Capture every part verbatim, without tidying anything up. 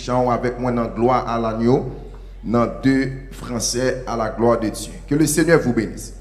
Jan w avèk mwen nan glwa a lanyo, nan de fransè, à la gloire de Dieu. Que le Seigneur vous bénisse.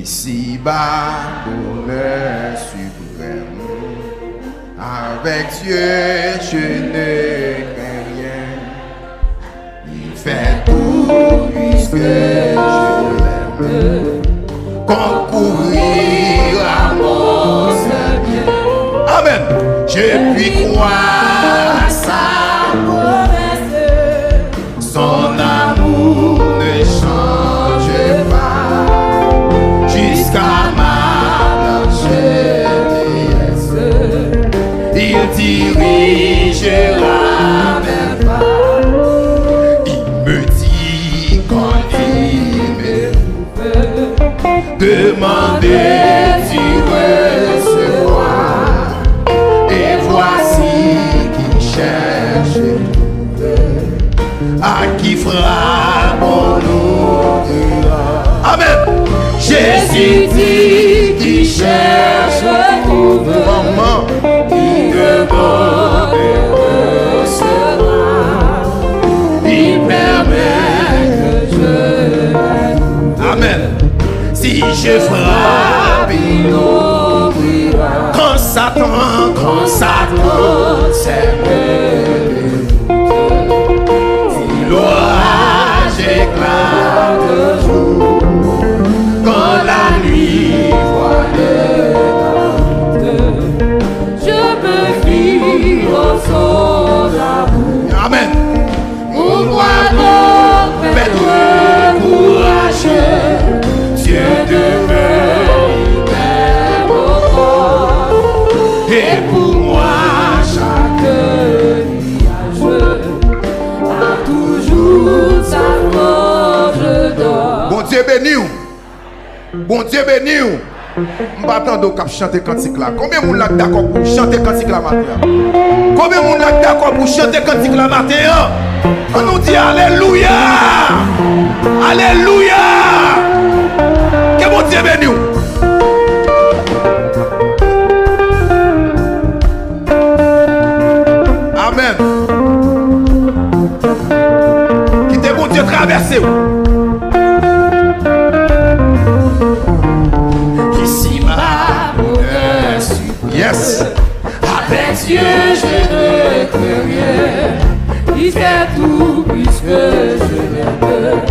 Isiba, bonè siprèm, avec Dieu, je ne crains rien. Il fait tout puisque je l'aime. Concourira mon seul bien. Amen. Je puis croire à sa promesse. Son amour ne change pas. Jusqu'à ma blanche vieillesse, il dirigera mes pas. Il me dit quand il me trouve, demandez, tu recevras. Et voici qui cherche, à qui frappe, on ouvrira. Amen. Jésus dit, qui cherche trouve, qui demande recevra. Il permet que je... Amen. Si je frappe, il ouvrira. Quand Satan, quand Satan s'est levé, si l'orage éclate le jour, quand la nuit voilait la route, je me fie au son d'amour. Amen. Pourquoi donc perdre le courage? Dieu demeure, il m'aime encore. Et pour moi, chaque nuit, a toujours sa forge d'or. Bondye beni w. Bondye beni w. M pa tande w k ap chante kantik la. Konbyen moun la k dakò pou chante kantik la maten an? Konbyen moun la k dakò pou chante kantik la maten an? Ann nou di alelouya! Alelouya! Ke Bondye beni w. Amen. Kite Bondye travèse w. Ici bas, bonheur suprême. Yes. Avec Dieu, je ne crains rien. Il fait tout puisque je l'aime.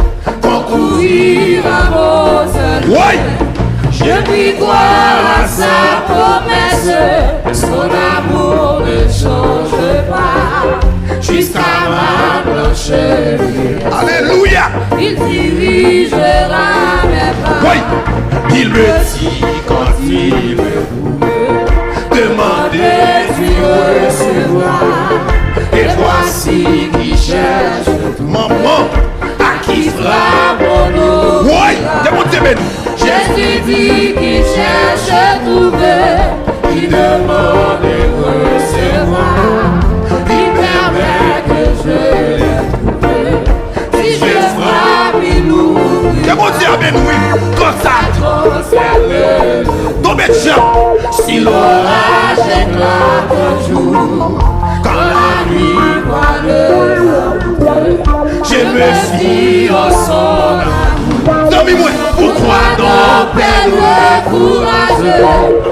Concourir à mon salut. Ouais. Je puis croire à sa promesse. Son amour ne change pas. Jusqu'à ma blanche vieillesse. Alléluia. Il dirigera mes pas. Oui. Il me dit quand il me trouve, demandez, tu recevras. Et voici qui cherche, maman, à qui frappe, on ouvrira. Woy! Ke Bondye beni. Jésus dit, qui cherche trouve, qui demande recevra. Il permet que je le trouve. Si je frappe, il ouvrira. Ke Bondye beni w wi. Konsa. Tonbe djanm. Si l'orage éclate un jour, quand la nuit voile la route, je me fie au son d'amour. Zanmi mwen, pourquoi donc perdre le courage?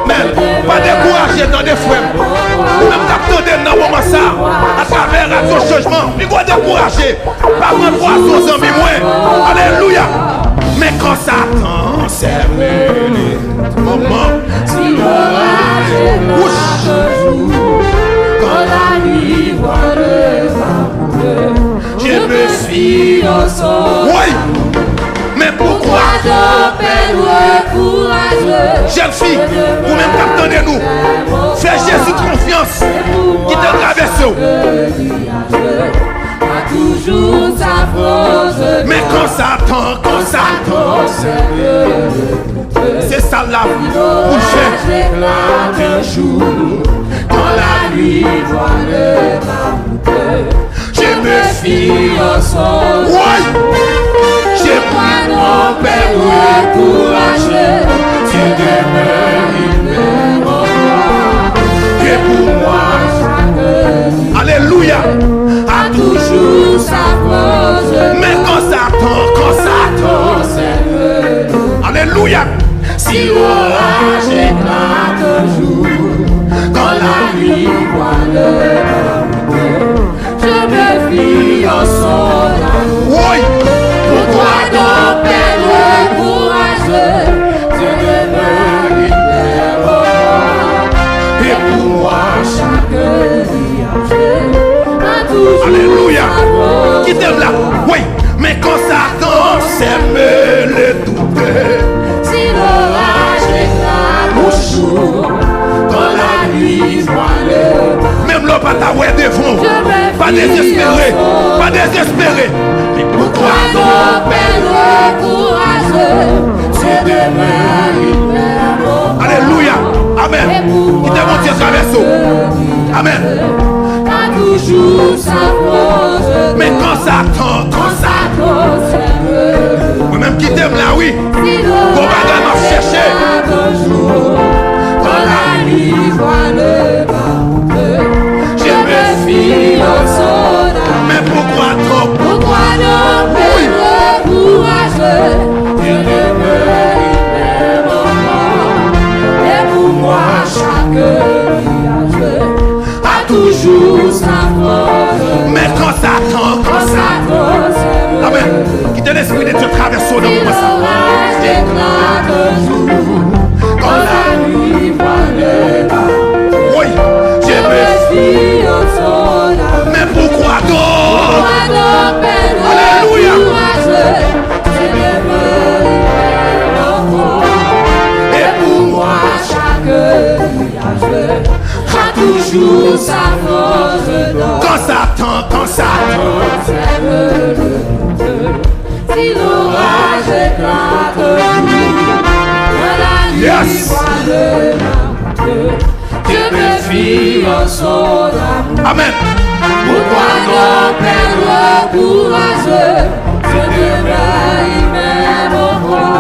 Men, pa dekouraje, tande frè m. Ou menm k ap tande m nan moman sa, atravè Radyo Chanjman, piga w dekouraje. Pa pran pwazon, zanmi mwen. Alelouya. Men kan Satan sèmen li, manman, wouch. Quand la nuit voile la route, je me fie au son. Woy. Jèn fi, ou menm k ap tande nou, fè Jezi konfyans, kite l travèse w. Men kansa tan, kansa tan, se sa la pou fè. Quand la nuit voilait ma route, je me fie au Seigneur. Oui. Je prie, mon Père, encouragé, tu demeures une paix en moi. Que pour moi, Alléluia. A toujours sa force. Men kansa tan, kansa tan. Alléluia. Si l'orage éclate au jour, quand la nuit voile ma route, je me fie au Seigneur. Oui. Pourquoi donc perdre le courage? Dieu demeure une paix en moi. Et pour moi, chaque nuit, Alléluia. Kite m la. Oui. Men kansa tan, sèmen le doute. Si l'orage éclate au jour, quand la nuit voile ma route. Menm lè w pa ta wè devan w, pa dezespere, pa dezespere. Pourquoi donc perdre le courage? Dieu demeure une paix en moi. Alléluia. Amen. Kite Bondye travèse w. Amen. Men kansa tan, kansa tan. Mwen menm kite m la, wi. Gon bagay m ap chèche. Je me fie au Seigneur. Men poukwa twòp? Pourquoi donc perdre le courage? Dieu demeure une paix en moi. Et pour moi, chaque nuit, a toujours sa force. Men kansa tan, kansa tan. Amen. Kite Lespri de Dye travèse w nan moman sa. Quand la nuit voile ma route, je me fie au Seigneur. Men poukwa donk? Alléluia. Et pour moi, chaque nuit, a toujours sa force d'or. Kansa tan, kansa tan. Si l'orage éclate, dans la nuit, yes, je me fie au Seigneur. Amen. Pourquoi donc perdre le courage? Je demeure même en moi.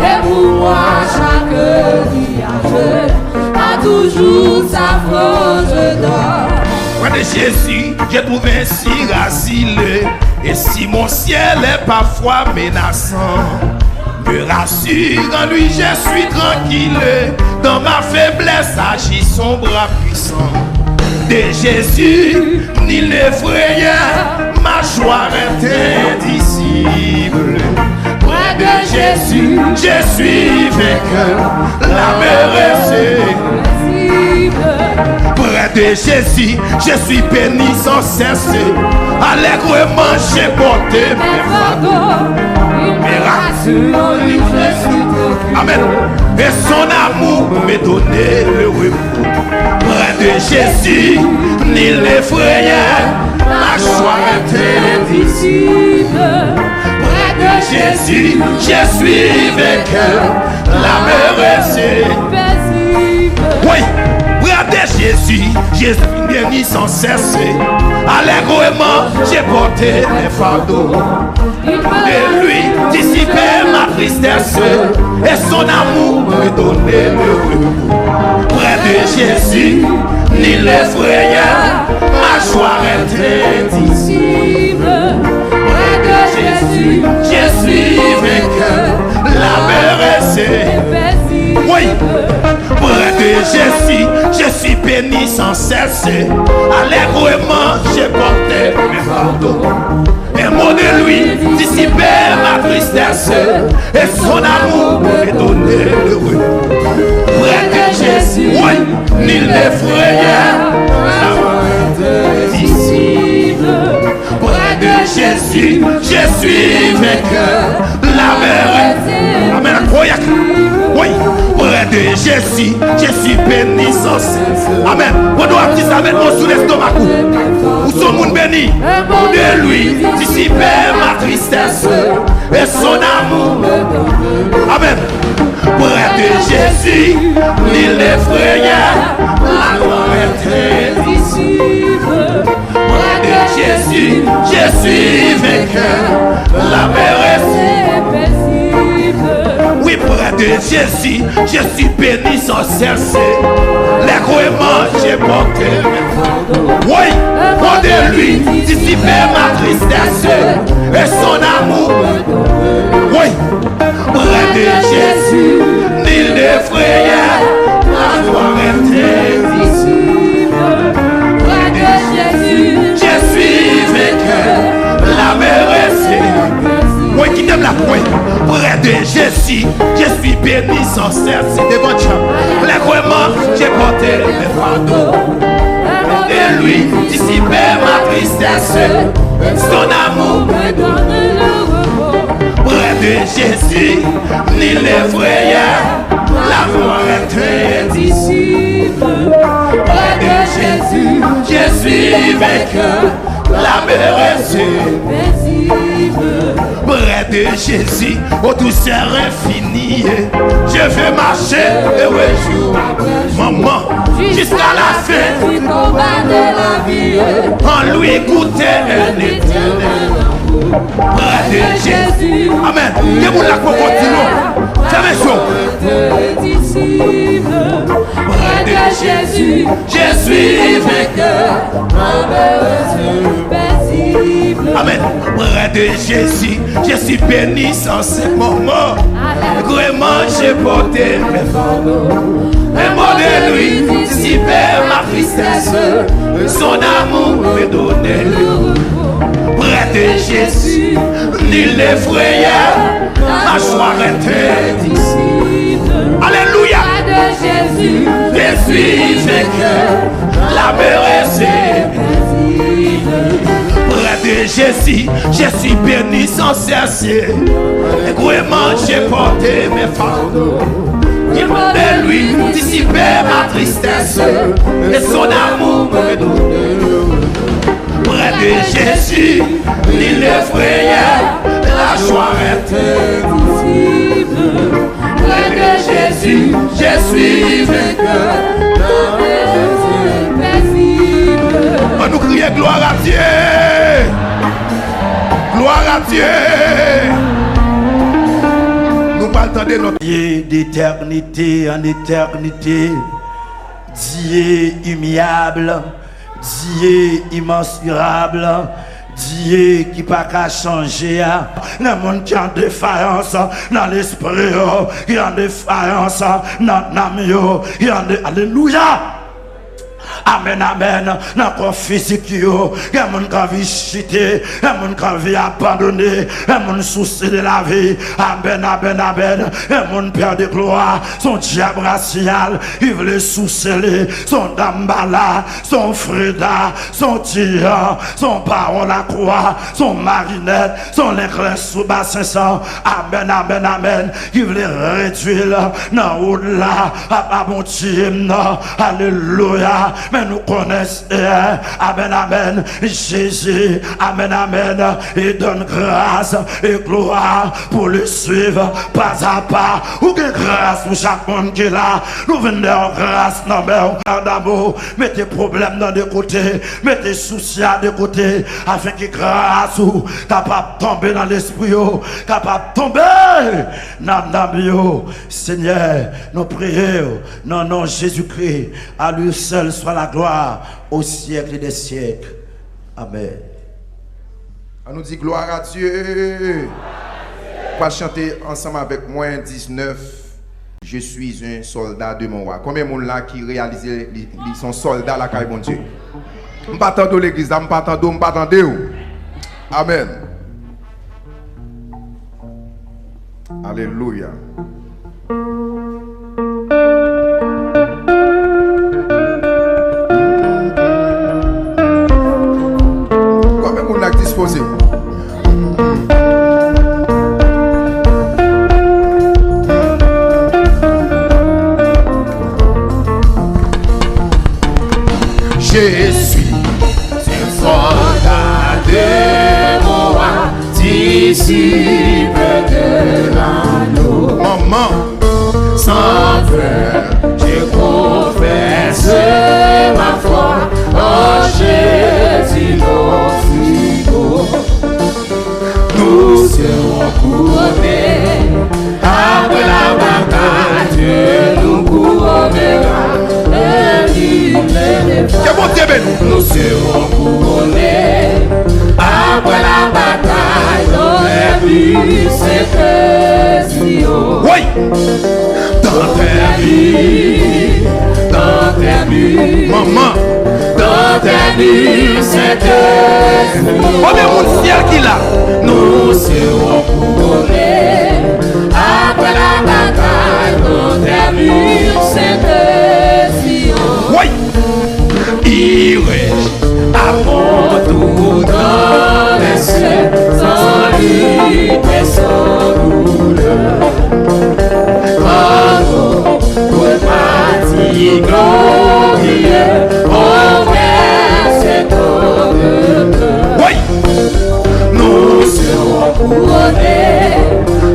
Et pour moi, chaque nuit, a toujours sa force d'or. Près de Jésus, je trouve un asile. Et si mon ciel est parfois menaçant, me rassure en lui, je suis tranquille. Dans ma faiblesse agit son bras puissant. De Jésus, ni l'effrayeur, ma joie est indicible. Près de Jésus, je suis vainqueur, la me reste. Près de Jésus, je suis béni sans cesse. Allègrement, j'ai porté mes fardeaux. Il me rassure, je suis tranquille. Amen. Et son amour me donne le repos. Près de Jésus, nul ne frayait, ma joie est indicible. Près de Jésus, je suis vainqueur, la me reste. Oui, près de Jésus, je suis béni sans cesse. Allègrement, j'ai porté mes fardeaux. De lui dissiper ma tristesse, et son amour me donner le repos. Près de Jésus, nul ne frayait, ma joie est indicible. Près de Jésus, je suis vainqueur, la me reste. Oui, près de Jésus, je suis béni sans cesse. Allègrement, j'ai porté mes fardeaux. Un mot de lui dissiper ma tristesse, et son amour me donner le repos. Près de Jésus, oui, nul ne frayait, la me reste. Près de Jésus, je suis vainqueur, la me reste. Si, je suis béni sans cesse. Amen. Pandan w ap di sa, met men w sou lestomak ou. Ou se yon moun beni. Au nom de lui, dissiper ma tristesse et son amour. Amen. Près de Jésus, nul n'est frayeur, la gloire est indicible. Près de Jésus, je suis vainqueur, la paix reste paisible. Oui, près de Jésus, je suis béni sans cesse. Lègrement, j'ai porté mes fardeaux. Oui, près de lui, dissiper ma tristesse et son amour. Oui, près de Jésus, nul n'est frayeur, la gloire est indicible. Près de Jésus, je suis vainqueur, la paix reste. Oui, kite m la, oui. Près de Jésus, je suis béni sans cesse. Devant Dieu, lègrement, j'ai porté mes fardeaux. Près de lui, dissiper ma tristesse. Son amour me donne le repos. Près de Jésus, nul n'est frayeur, la gloire est indicible. Près de Jésus, je suis vainqueur, la paix reste paisible. Près de Jésus, aux douceurs infinies, je veux marcher heureux jour après jour. Maman, jusqu'à la fin du combat de la vie, en lui goûter un éternel amour. Près de Jésus. Amen. Gen moun la k poko di non. Fèmen je w. Près de Jésus, je suis vainqueur. Amen. Près de Jésus, je suis béni sans cesse. Maman, vraiment, j'ai porté mes fardeaux. Un mot de lui dissiper ma tristesse. Son amour me donne le repos. Près de Jésus, nul n'est frayeur, ma joie est indicible. Alléluia. Près de Jésus, je suis vainqueur, la paix reste paisible. Près de Jésus, je suis béni sans cesse. Vraiment, j'ai porté mes fardeaux. Il m'a de lui dissiper ma tristesse. Et son amour me donne le repos. Près de Jésus, nul n'est frayeur, la joie est indicible. Près de Jésus, je suis vainqueur, la paix est paisible. Ann nou kriye gloire à Dieu. Gloire à Dieu. Nou pral tande non. Dieu d'éternité en éternité, Dieu immuable, Dieu immensurable, Dieu ki pa ka chanje a. Nan moun ki an defayans nan lespri yo, ki an defayans nan nanm yo, ki an de... Alelouya! Amèn, amèn. Nan kò fizik yo, gen moun k anvi chite, gen moun k anvi abandone, gen moun souse de lavi. Amèn, amèn, amèn. Gen moun pèdi glwa. Se yon dyab rasyal ki vle souse li. Se yon Danmbala, se yon Freda, se yon Tiyan, se yon Pawon Lakwa, se yon Marinèt, se yon Leklè sou Basen San. Amèn, amèn, amèn. Ki vle redwi l nan wout la. Apa Bondye m nan. Alelouya. Men nou konnen, Seyè. Amèn, amèn. Jezi. Amèn, amèn. Il donne grâce et gloire pour le suivre pas à pas. Ou gen gras pou chak moun ki la. Nou vin dèyè gras nan men w. Adamo, mete pwoblèm nan de kote. Mete sousi a de kote. Afin ke gras ou kapab tonbe nan lespri yo. Kapab tonbe nan nanm yo. Senyè, nou priye w nan non Jezikri. À lui seul soit la gloire au siècle des siècles. Amèn. Ann nou di gloire à Dieu. Ou pral chante ansanm avèk mwen diznèf, Je suis un soldat de mon roi. Konbyen moun la ki reyalize li, li se yon sòlda lakay Bondye? M pa tande w legliz la, m pa tande w, m pa tande w. Amèn. Alelouya. Konbyen moun la k dispoze? Je suis un soldat de mon roi, disciple de l'agneau. Maman, sans peur, je confesse ma foi en Jésus, notre Sauveur. Nous serons couronnés. Après la bataille, Dieu nous couronnera. Et il ne défend. Ke Bondye beni. Nous serons couronnés. Après la bataille, dans les buts célestes. Oui. Dans tes buts, dans tes buts. Maman. Dans tes buts célestes. Konbyen moun syèl ki la? Nous serons couronnés. Après la bataille, dans tes buts célestes. Oui. Irai-je à mon tour dans les cieux, sans lutte et sans douleur. Quand notre parti glorieux, on verse ton honneur. Oui. Nous serons couronnés.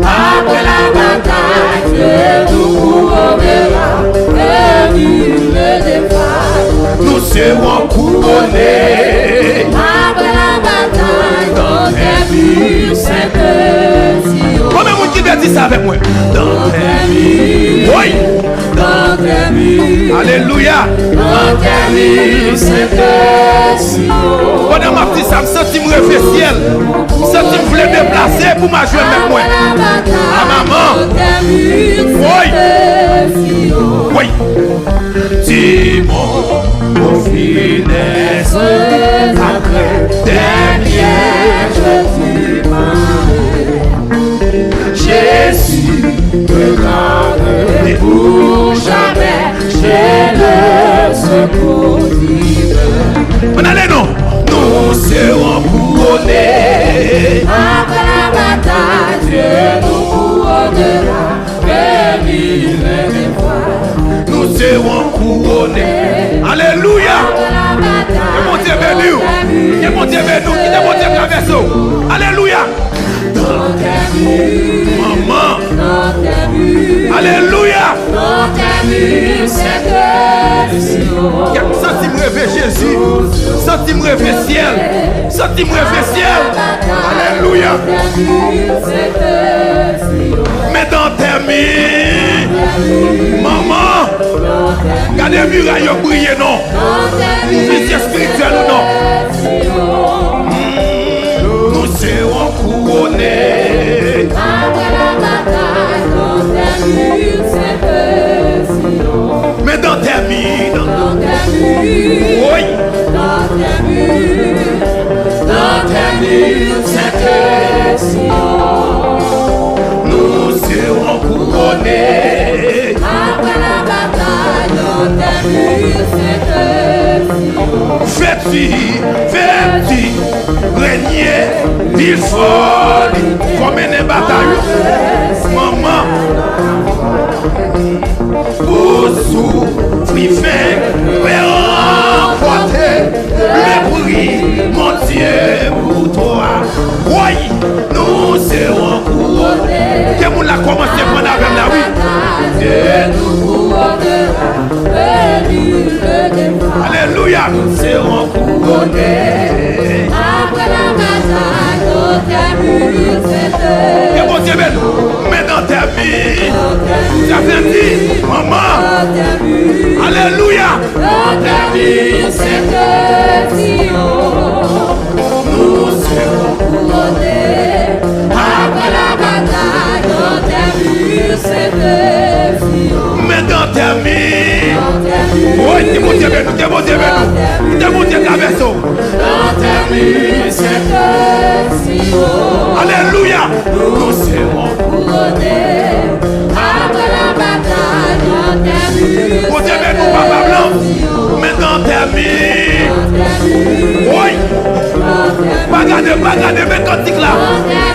Après la bataille, Dieu nous couronnera. Et nul ne défend. Nous serons couronnés. Après la bataille, dans tes murs, c'est que Sion. Konbyen moun ki te di sa avèk mwen? Dans tes murs. Oui. Dans tes murs. Alelouya. Dans tes murs, c'est que Sion. Pandan m ap di sa, m santi m reve syèl. M santi m vle deplase pou m al jwenn mèt mwen. A maman. Woy. Woy. Dis-moi, au fil des heures, après des pièges du mal, Jésus me garde pour jamais, j'ai le secours divin. Ann ale non. Nous serons couronnés. Après la bataille, Dieu nous couronnera. Béni le défend. Nous serons couronnés. Alelouya. Ke Bondye beni w. Ke Bondye beni w. Kite Bondye travèse w. Alelouya. Manman. Alelouya. Santi m reve Jezi. Santi m reve syèl. Santi m reve syèl. Alelouya. Men dans tes murs. Manman. Gade miray yo briye non. Fis espirityèl ou non. Nous serons couronnés. Après la bataille, dans tes murs, c'est que Sion. Men dans tes murs. Dans tes murs. Oui. Dans tes murs. Dans tes murs, c'est que Sion. Nous serons couronnés. Après la bataille, dans tes murs, c'est que Sion. Vêtu, vêtu, régner, il faut, fò mennen batay ou. Manman. Pour souffrir, vaincre, remporter le prix, mon Dieu, pour toi. Woy, nous serons couronnés. Ke moun la kòmanse pran avè m la, wi. Dieu nous couronnera. Alelouya. Nous serons couronnés. Après la bataille, dans tes murs, c'est que Ke Bondye beni w. Men dans tes murs. Sa fè di, manman. Dans tes murs. Alelouya. Dans tes murs, c'est que Sion. Nous serons couronnés. Après la bataille, dans tes murs, c'est que Sion. Men dans tes murs. Woy, ke Bondye beni w, ke Bondye beni w. Ke Bondye travèse w. Dans tes murs, c'est que Sion. Alelouya. Nous serons couronnés. Après la bataille, dans tes murs, Bondye beni w, papa blan. Men dans tes murs. Woy. Pa gade, pa gade, men kantik la.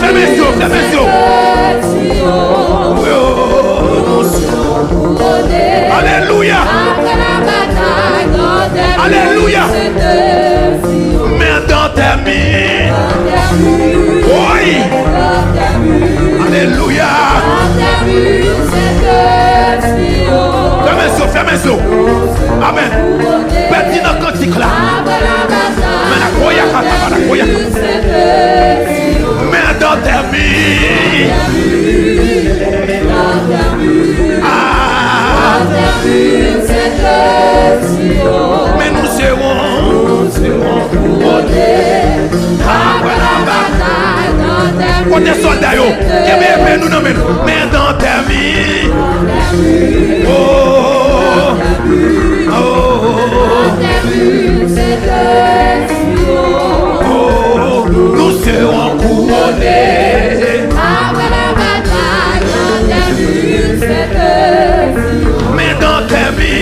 Fèmen je w, fèmen je w. Alelouya. Après la bataille, dans tes murs, Alelouya. Amèn. Pèdi nan kantik la. Men la koyaka, la koyaka. Men dan tèmi. Ah. Men nou se won. Kote sòlda yo? Kenbe epe nou nan men nou. Men dan tèmi. Oh, oh, oh, oh. Nou serons couronnés. Men dan tèmi.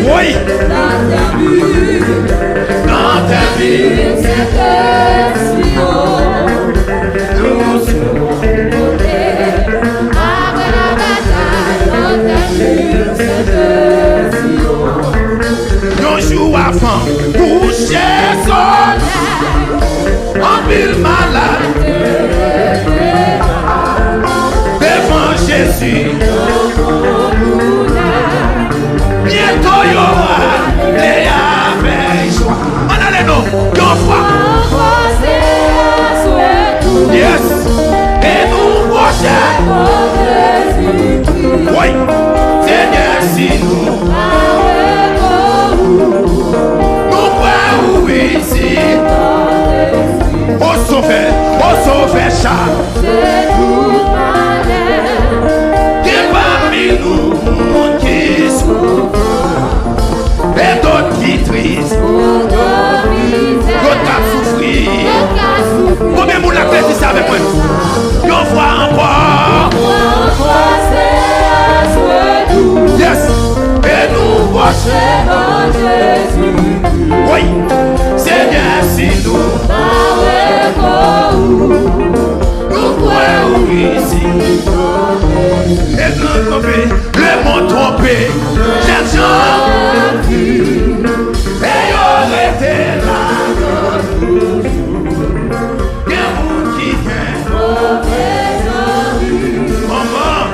Wi. Dan tèmi. Yon jou avan kouche solèy, anpil malad devan Jezi. Byento yo ale avèk jwa. Ann ale non, yon fwa. Yes. E nou pwoche. Wi. Senyè, si nou, nou kwè ou isit. O Sovè, o Sovè, chak gen pami nou moun ki soufri e dòt ki tris. Yo t ap soufri. Konbyen moun la k te di sa avèk mwen? Yon fwa ankò. Yes. E nou pwoche. Wi. Senyè, si nou, nou kwè ou isit. E nou tonbe. Le mond twonpe, lèzòm, e yo rete la. Gen moun ki gen. Manman,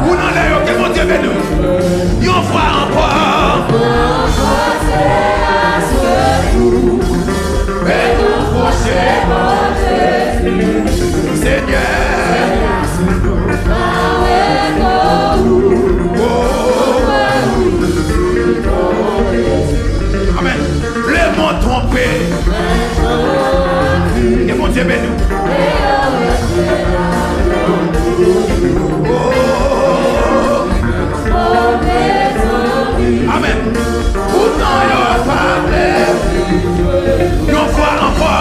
moun anlè yo, ke Bondye beni w. Yon fwa ankò. E nou pwoche. Senyè. Amèn. Lemond twonpe. Ke Bondye beni w. Amèn. Poutan yo pa vle. Yon fwa ankò.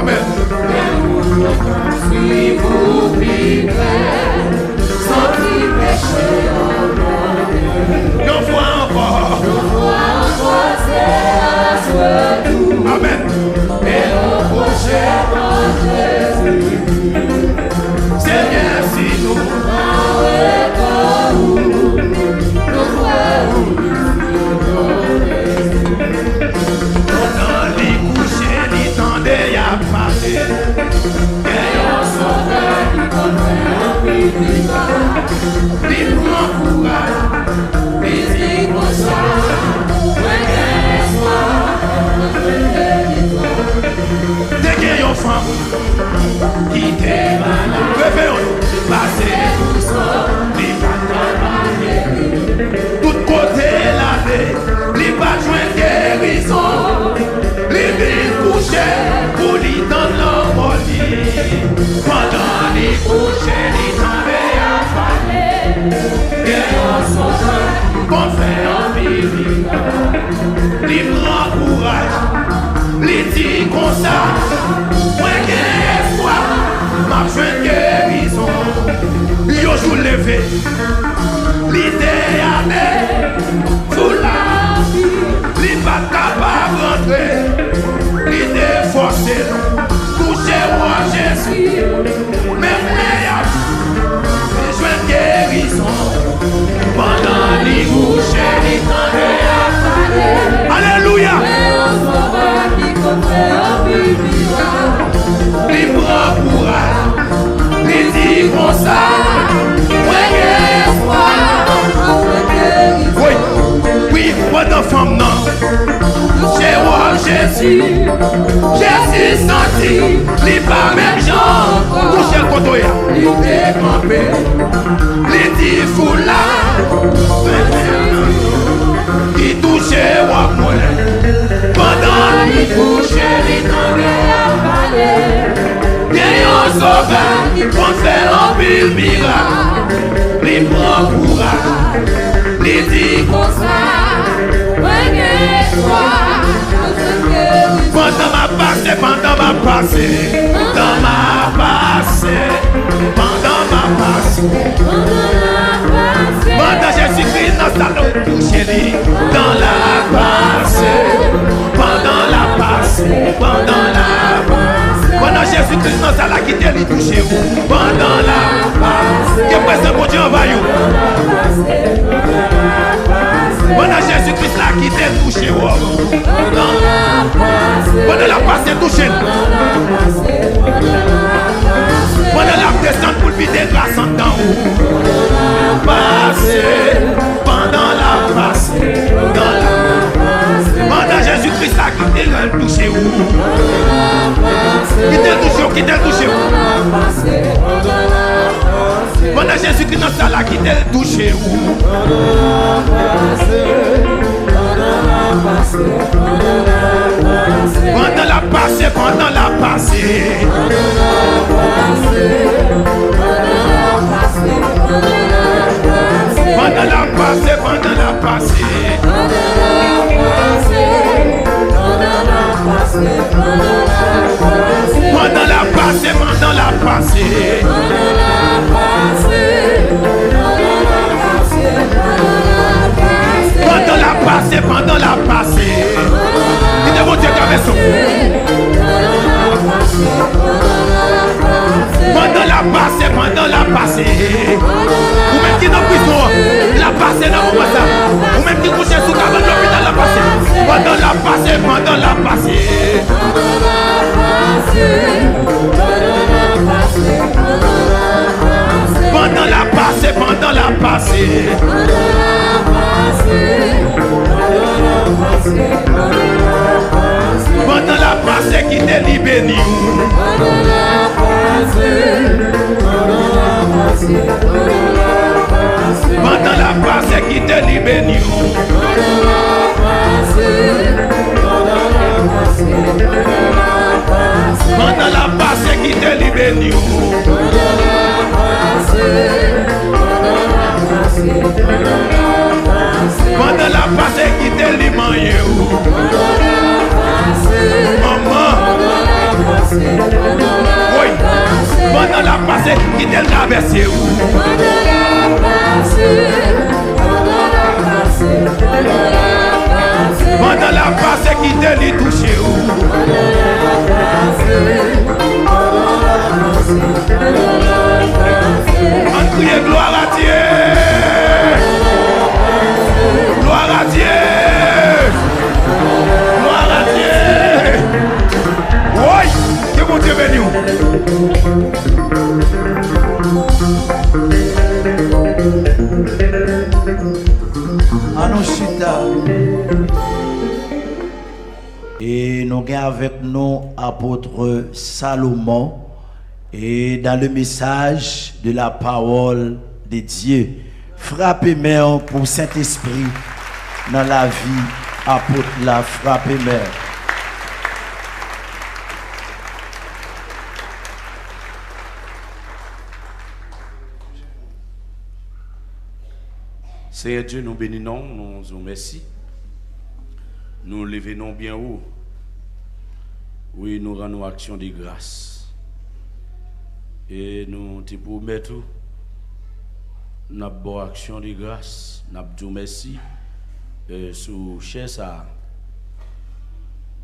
Amèn. Yon fwa ankò. Amèn. Senyè, si nou Pandan li kouche, li tande y ap pale. Gen yon sovè ki konn fè anpil mirak. Li pran kouraj, li di konsa, mwen gen espwa. Te gen yon fanm ki te malad. Leve yon pase pou sa, li pa t ka pa geri. Tout kote l ale, li pa t jwenn gerizon. Li vin kouche pou li tann lanmò li. Pandan li kouche, li tande y ap pale. Gen yon sovè ki konn fè anpil mirak. Li pran kouraj, li di konsa, mwen gen espwa, m ap jwenn gerizon. Yon jou l leve, li te ale sou lavi, li pa t kapab rantre. Li te kanpe, li di foul la, ki touche wòb mwen. Pandan li kouche, li tande y ap pale. Gen yon Sovè ki konn fè anpil mirak. Li pran kouraj, li di konsa, mwen gen espwa. Pandan m ap pase, pandan m ap pase, pandan m ap pase, pandan m ap pase. Pandan Jezikri nan sa la touche li, pandan l ap pase, pandan l ap pase, pandan l ap pase. Pandan Jezikri nan sa la kite li touche ou, pandan l ap pase. Ke prezans Bondye anvayi ou. Pandan Jezikri la kite l touche ou. Pandan l ap pase touche l. Pandan l ap desann pou l vide gras anndan ou. Pase, pandan l ap pase, pandan l ap pase. Pandan Jezikri la kite l touche ou. Kite l touche ou, kite l touche ou. Pandan Jezikri nan sa la kite l touche ou. Pandan l ap pase, pandan l ap pase. Pandan l ap pase, pandan l ap pase. Pandan l ap pase, pandan l ap pase. Pandan l ap pase, pandan l ap pase. Kite Bondye travèse w. Pandan l ap pase, pandan l ap pase. Ou menm ki nan prizon an, l ap pase nan moman sa. Ou menm ki kouche sou kabann lopital, l ap pase. Pandan l ap pase, pandan l ap pase. Pandan l ap pase, pandan l ap pase. Pandan l ap pase, kite li beni w. Pandan l ap pase, kite li beni w. Pandan l ap pase, kite li beni w. Pandan l ap pase, kite li manyen w. Manman. Woy. Pandan l ap pase, kite l travèse w. Pandan l ap pase, kite li touche w. Ann kriye glwa a Dye! Glwa a Dye! Glwa a Dye! Woy! Ke Bondye beni w! Ann nou chita. E nou gen avèk nou apot Salomon. E dans le message de la parole de Dieu, frape men pou Sentespri nan lavi apot la, frape men. Senyè Dye, nou beni non w, nou di w mèsi. Nou leve non w byen wo. Wi, nou rann ou aksyon de gras. E nou te pwomèt ou, n ap ba w aksyon de gras, n ap di w mèsi, e, sou chè sa a.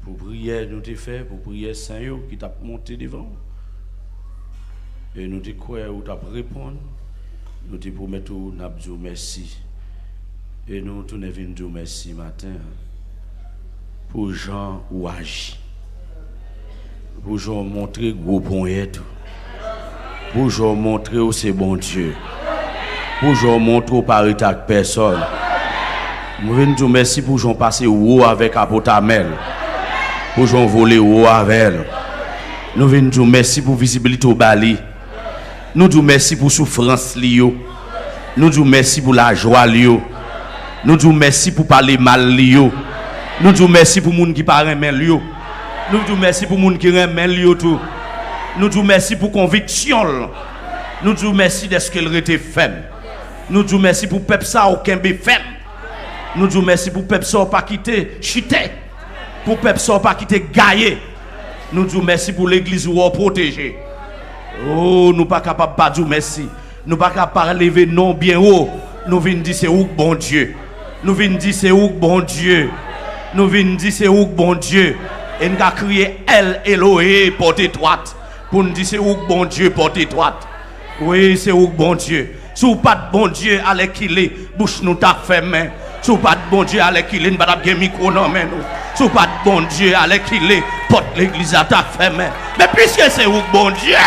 Pou priyè nou te fè, pou priyè sen yo ki t ap monte devan w. E nou te kwè ou t ap reponn, nou te pwomèt ou n ap di w mèsi. E nou tounen vin di w mèsi maten an pou jan ou aji, pou jan w montre gwo ponyèt ou, pou jan w montre w se Bondye, pou jan w montre w pa rete ak pèsòn. Nou vin di w mèsi pou jan w pase wo avèk apot Amèl, pou jan w vole wo avè l. Nou vin di w mèsi pou vizibilite w ba li. Nou di w mèsi pou soufrans li yo. Nou di w mèsi pou lajwa li yo. Nou di w mèsi pou pale mal li yo. Nou di w mèsi pou moun ki pa renmen l yo. Nou di w mèsi pou moun ki renmen l yo tou. Nou di w mèsi pou konviksyon l. Nou di w mèsi dèske l rete fèm. Nou di w mèsi pou pèp sa w kenbe fèm. Nou di w mèsi pou pèp sa w pa kite chite. Pou pèp sa w pa kite gaye. Nou di w mèsi pou legliz ou w pwoteje. Oh, nou pa kapab pa di w mèsi. Nou pa ka pa leve non byen wo. Nou vin di se ou k Bondye. Nou vin di se ou k Bondye. Nou vin di se ou k Bondye. E n ka kriye El Elohe pòt etwat. Pou n di se ou k Bondye pòt etwat. Wi, se ou k Bondye. Si w pa t Bondye, alèkile, bouch nou t ap fèmen. Si w pa t Bondye, alèkile, n pa t ap gen mikwo nan men nou. Si w pa t Bondye, alèkile, pòt legliz la t ap fèmen. Men piske se ou k Bondye,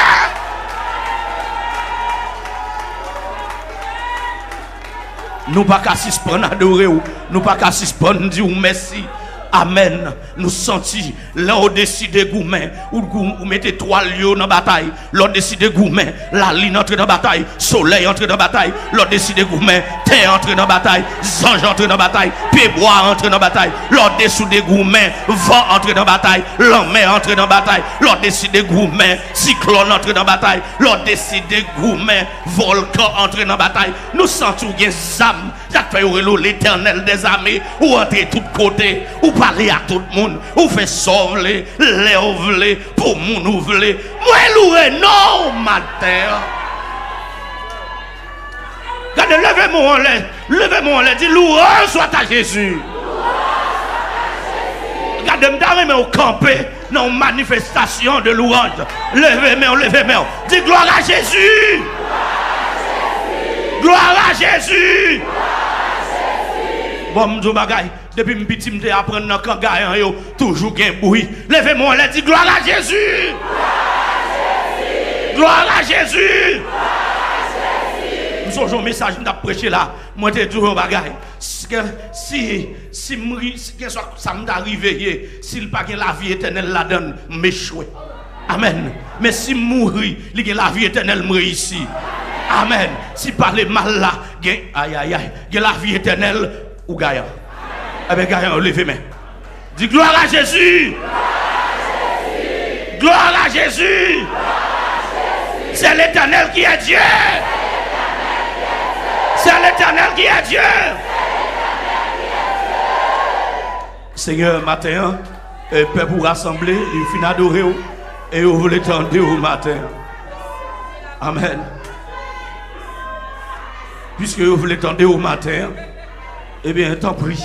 nou pa ka sispann adore w. Nou pa ka sispann di w mèsi. Amèn. Nou santi lè w deside goumen, ou, ou, ou mete twal yo nan batay. Lè w deside goumen, lalin antre nan batay, solèy antre nan batay. Lè w deside goumen, tè antre nan batay, zanj antre nan batay, pyebwa antre nan batay. Lè w deside goumen, van antre nan batay, lanmè antre nan batay. Lè w deside goumen, siklòn antre nan batay. Lè w deside goumen, vòlkan antre nan batay. Nou santi w gen zam. Sa k fè yo rele w Letènèl dèzame. Ou antre tout kote. Ou pale a tout moun. Ou fè sa w vle, lè w vle, pou moun ou vle. Mwen louwe non w maten an. Gade, leve men w anlè. Leve men w anlè. Di, louange soit à Jésus. Gade, m ta renmen w kanpe nan yon manifestasyon de louange. Leve men w, leve men w. Di, gloire à Jésus. Gloire à Jésus. Bon, m di w bagay. Depi m piti, m te aprann nan kan gayan yo toujou gen bri. Leve men w anlè, di, gloire à Jésus. Gloire à Jésus. M sonje yon mesaj m t ap preche la. Mwen te di w yon bagay. Si, si, si m ri, si, kèlkeswa sa m ta rive ye, si l pa gen lavi etènèl ladan l, m echwe. Amèn. Men si m mouri, li gen lavi etènèl, m reyisi. Amèn. Si pale mal la, gen, ayayay, gen lavi etènèl, ou gayan. Ebyen, gayan yo leve men. Di, gloire à Jésus! Gloire à Jésus! C'est l'Éternel qui est Dieu! C'est l'Éternel qui est Dieu! Senyè, maten an, e, pèp ou rasanble, yo fin adore w, e yo vle tande w maten an. Amèn. Piske yo vle tande w maten an, ebyen, tanpri,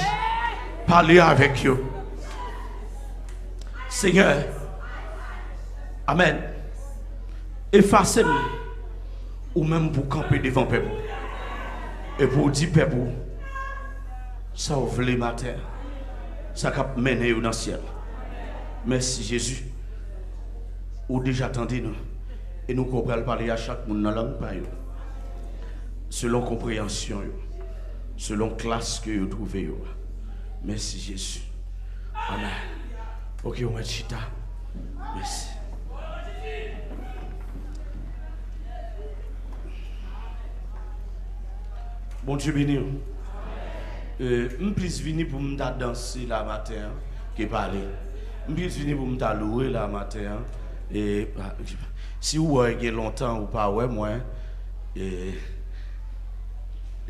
pale avèk yo. Senyè, amèn. Efase m, ou menm pou kanpe devan pèp ou. E pou w di pèp ou sa w vle maten an. Sa k ap mennen yo nan syèl. Mèsi, Jezi. Ou deja tande nou. E nou kwè w pral pale a chak moun nan lang pa yo. Selon konpreyansyon yo. Selon klas ke yo twouve yo a. Mèsi, Jezi. Amèn. Ok, ou mèt chita. Mèsi. Bondye beni w. E, m plis vini pou m ta danse la maten an ke pale. M plis vini pou m ta louwe la maten an. E, si w wè gen lontan ou pa wè mwen, e,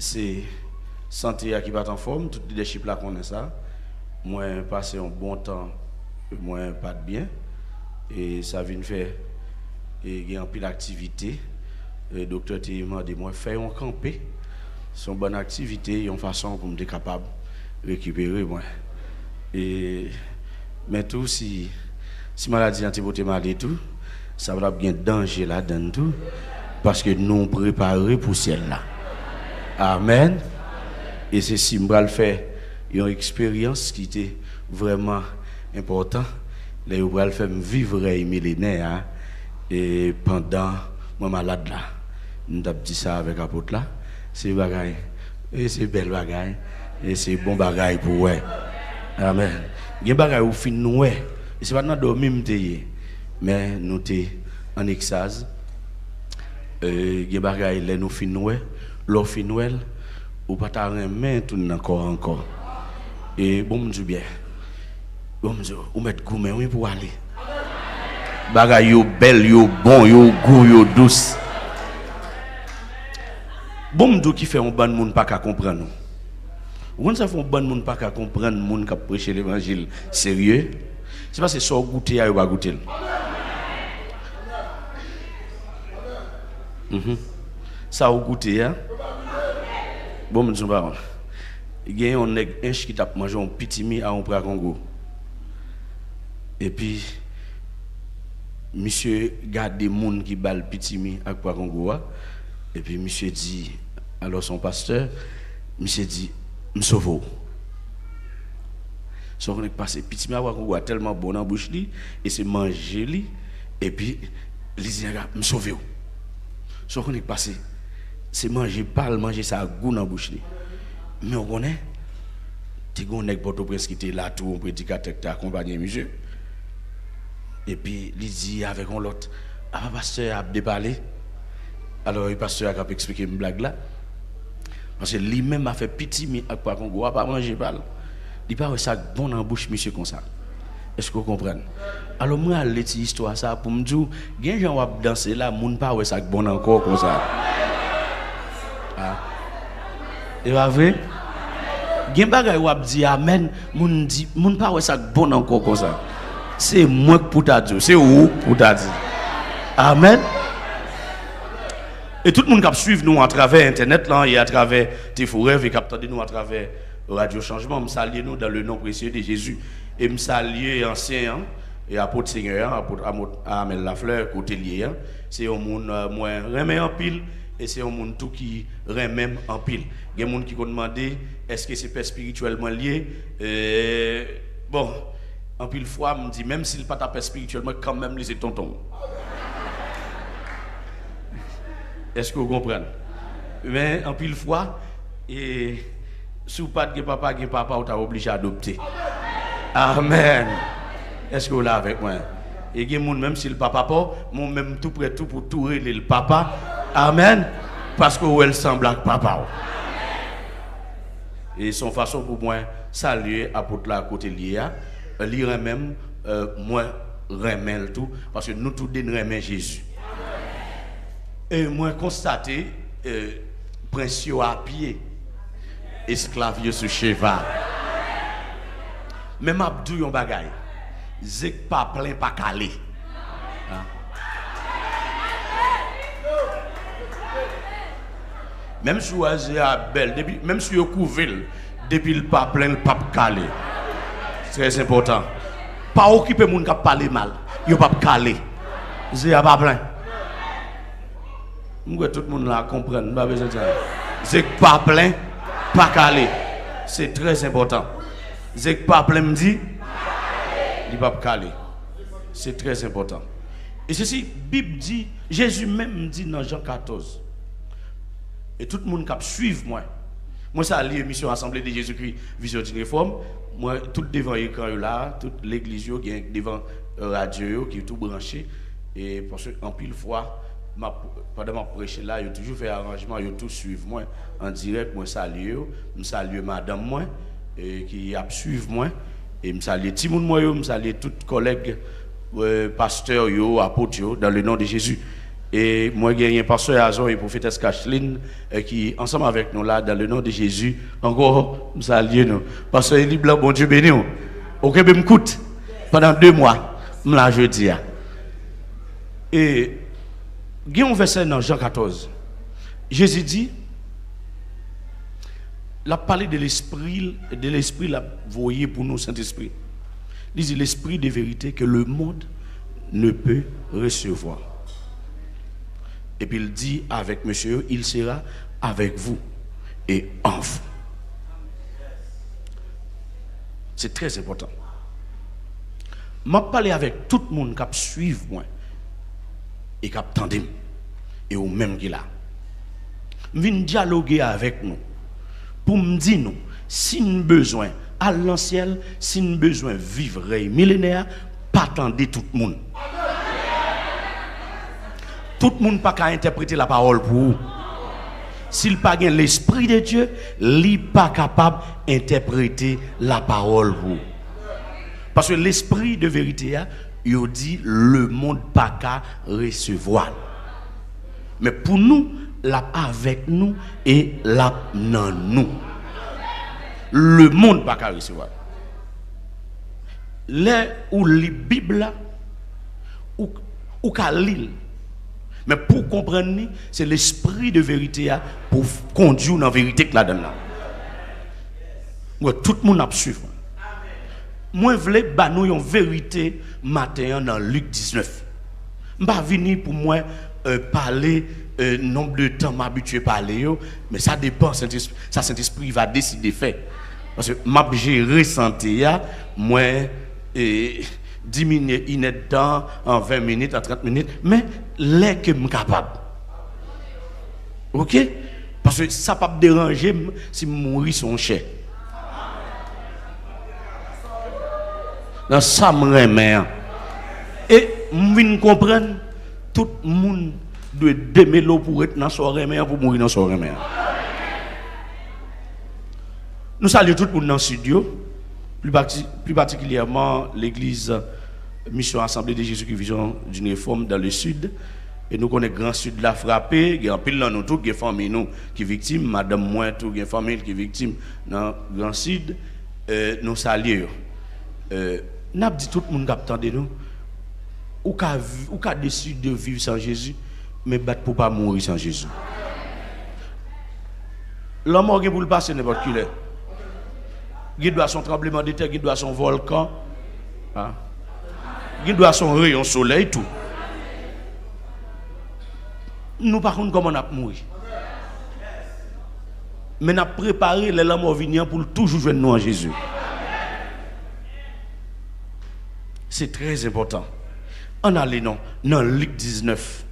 se sante a ki pa t anfòm, tout lidèchip la konnen sa. Mwen pase yon bon tan, mwen pa t byen. E sa vin fè, e gen anpil aktivite. E doktè te mande mwen fè yon kanpe. Se yon bann aktivite, yon fason pou m te kapab rekipere mwen. E, men tou, si, si maladi an te pote m ale tou, sa pral gen danje ladan l tou, paske nou prepare pou syèl la. Amèn. E se si m pral fè yon eksperyans ki te vrèman enpòtan, lè yo pral fè m viv rèy milenè a, e pandan mwen malad la. M t ap di sa avèk apot la. Se bagay, e se bèl bagay, e se bon bagay pou wè. Amèn. Gen bagay ou fin wè. E se pa t nan dòmi m te ye, men nou te an ekstaz. E, gen bagay lè nou fin wè, lè w fin wè l, ou pa ta renmen tounen nan kò a ankò. E bon m di w byen, bon m di w, ou mèt goumen wi pou w ale. Bagay yo bèl, yo bon, yo gou, yo dous. Bon m di w ki fè yon bann moun pa ka konprann ou. Ou konn sa fè yon bann moun pa ka konprann moun k ap preche levanjil serye? Se paske sa w goute a, yo pa goute l. Mhm. Sa w goute a, bon m di w pa wont. Gen yon nèg ench ki t ap manje yon pitimi a yon pra kongo. Epi, misye gade moun ki ba l pitimi ak pra kongo a. Epi, misye di, alò se yon pastè, misye di, "M sove w." Sa w konnen k pase? Pitimi ak pra kongo a tèlman bon nan bouch li, e se manje li, epi li di nèg la, "M sove w." Sa w konnen k pase? Se manje pa l, manje sa a gou nan bouch li. Men w konnen, te gen yon nèg Pòtoprens ki te la tou, yon predikatè ki te akonpaye misye. Epi li di avèk yon lòt, "Apa pastè a ap depale?" Alò, e pastè a k ap eksplike m blag la. Paske li menm afè pitimi ak pwa kongo a pa manje pa l. Li pa wè sa k bon nan bouch misye konsa. Èske w konprann? Alò, mwen al li ti istwa sa a pou m di w, gen jan w ap danse la, moun pa wè sa k bon nan kò w konsa. Ah. E pa vre? Gen bagay w ap di amèn, moun di, moun pa wè sa k bon nan kò w konsa. Se mwen k pou ta di w, se ou k pou ta di. Amèn. E tout moun k ap swiv nou atravè entènèt lan e atravè T F O Rev e k ap tande nou atravè Radyo Chanjman, m salye nou dans le nom précieux de Jésus. E m salye ansyen an, e apot Senyè an, apot Amo-, Amel Lafleur, kote l ye an. Se yon moun, euh, mwen renmen anpil, e se yon moun tou ki renmen m anpil. Gen moun ki konn mande, èske se pè espirityèl mwen l ye? Euh, bon, anpil fwa, m di, menm si l pa ta pè espirityèl mwen, kanmenm li se tonton m. Èske w konprann? Men, anpil fwa, e, si w pa t gen papa, gen papa w ta oblije adopte. Amèn. Èske w la avèk mwen? E gen moun, menm si l pa papa w, men w menm tou prè tou pou tou rele l papa. Amèn. Paske w wè l sanble ak papa w. E se yon fason pou mwen salye apot la kote l ye a. Li renmen m, euh, mwen renmen l tou, paske nou tou de n renmen Jezi. E mwen konstate, euh, prens yo a pye, esklav yo sou cheval. Men m ap di w yon bagay, ze k pa plen pa kale. Ah. Menm si w wè ze a bèl, depi, menm si yo kouve l, depi l pa plen, l p ap kale. Trè enpòtan. Pa okipe moun k ap pale mal. Yo p ap kale. Ze a pa plen. M kwè tout moun la konprann, m pa bezwen di anyen. Ze k pa plen, pa kale. Se trè enpòtan. Ze k pa plen, m di, li p ap kale. Se trè enpòtan. E se si Bib di, Jezi menm di nan Jan katòz, e tout moun k ap swiv mwen, mwen salye misyon Assemblée de Jésus-Christ Vision d'une Réforme, mwen tout devan ekran yo la, tout legliz yo gen devan, euh, radyo yo ki tou branche, e paske anpil fwa, m ap, pandan m ap preche la, yo toujou fè aranjman, yo tou swiv mwen an dirèk, mwen salye yo, m salye madanm mwen, e ki ap swiv mwen, e m salye timoun mwen yo, m salye tout kòlèg, euh, pastè yo, apot yo, dans le nom de Jésus. E mwen genyen pastè Azor e pwofetès Kachlin, euh, ki ansanm avèk nou la, dans le nom de Jésus. Ankò, m salye nou. Pastè Eli Blan, Bondye beni w. Ou kenbe m kout pandan de mwa, m la jodi a. E gen yon vèsè nan Jan katòz. Jezi di, l ap pale de lespri, de lespri l ap voye pou nou, Sentespri. Li di, l'esprit de vérité que le monde ne peut recevoir. Epi l di avèk mesye yo, il sera avec vous et en vous. Se trè enpòtan. M ap pale avèk tout moun k ap swiv mwen e k ap tande m, e ou menm ki la. M vin dyaloge avèk nou pou m di nou, si n bezwen al nan syèl, si n bezwen viv rèy milenè a, pa tande tout moun. Tout moun pa ka entèprete lapawòl pou ou. Si l pa gen Lespri de Dye, li pa kapab entèprete lapawòl pou ou. Paske lespri de verite a, yo di lemonn pa ka resevwa l. Men pou nou, l ap avèk nou e l ap nan nou. Lemonn pa ka resevwa l. Lè ou li Bib la, ou, ou ka li l. Men pou w konprann li, se lespri de verite a pou kondui w nan verite k ladan l la. Mwen, tout moun ap swiv mwen. Mwen vle ba nou yon verite maten an nan Lik diznèf. M pa vini pou mwen, euh, pale, euh, nonb de tan m abitye pale yo, men sa depann Sentespri, sa Sentespri va deside fè. Paske m ap jere sante a, mwen, eh, diminye inèdtan an ven minit, an trant minit, men lè ke m kapab. Oke? Paske sa p ap deranje m si m mouri sou yon chè. Nan sa m renmen an. E m vin konprann, tout moun dwe demele w pou w ret nan sa w renmen an, pou w mouri nan sa w renmen an. Nou salye tout moun nan Sid yo, pli pati-, pli patikilyèman legliz Misyon Assemblée de Jésus-Christ Vision d'une Réforme dans le Sud. E nou konnen Gran Sid la frape, gen anpil nan nou tou, gen fanmi nou ki viktim, madanm mwen tou gen fanmi l ki viktim nan Gran Sid. Eh, nou salye yo. Eh, n ap di tout moun k ap tande nou, ou ka vi-, ou ka deside viv san Jezi, men bat pou w pa mouri san Jezi. Lanmò gen pou l pase nenpòt ki lè. Gen dwa se yon tranblemanntè, gen dwa se yon vòlkan. A. Gen dwa se yon reyon solèy tou. Nou pa konn kòman n ap mouri. Men n ap prepare lè lanmò vini an pou l toujou jwenn nou an Jezi. Se trè enpòtan. Ann ale non, nan Lik diznèf.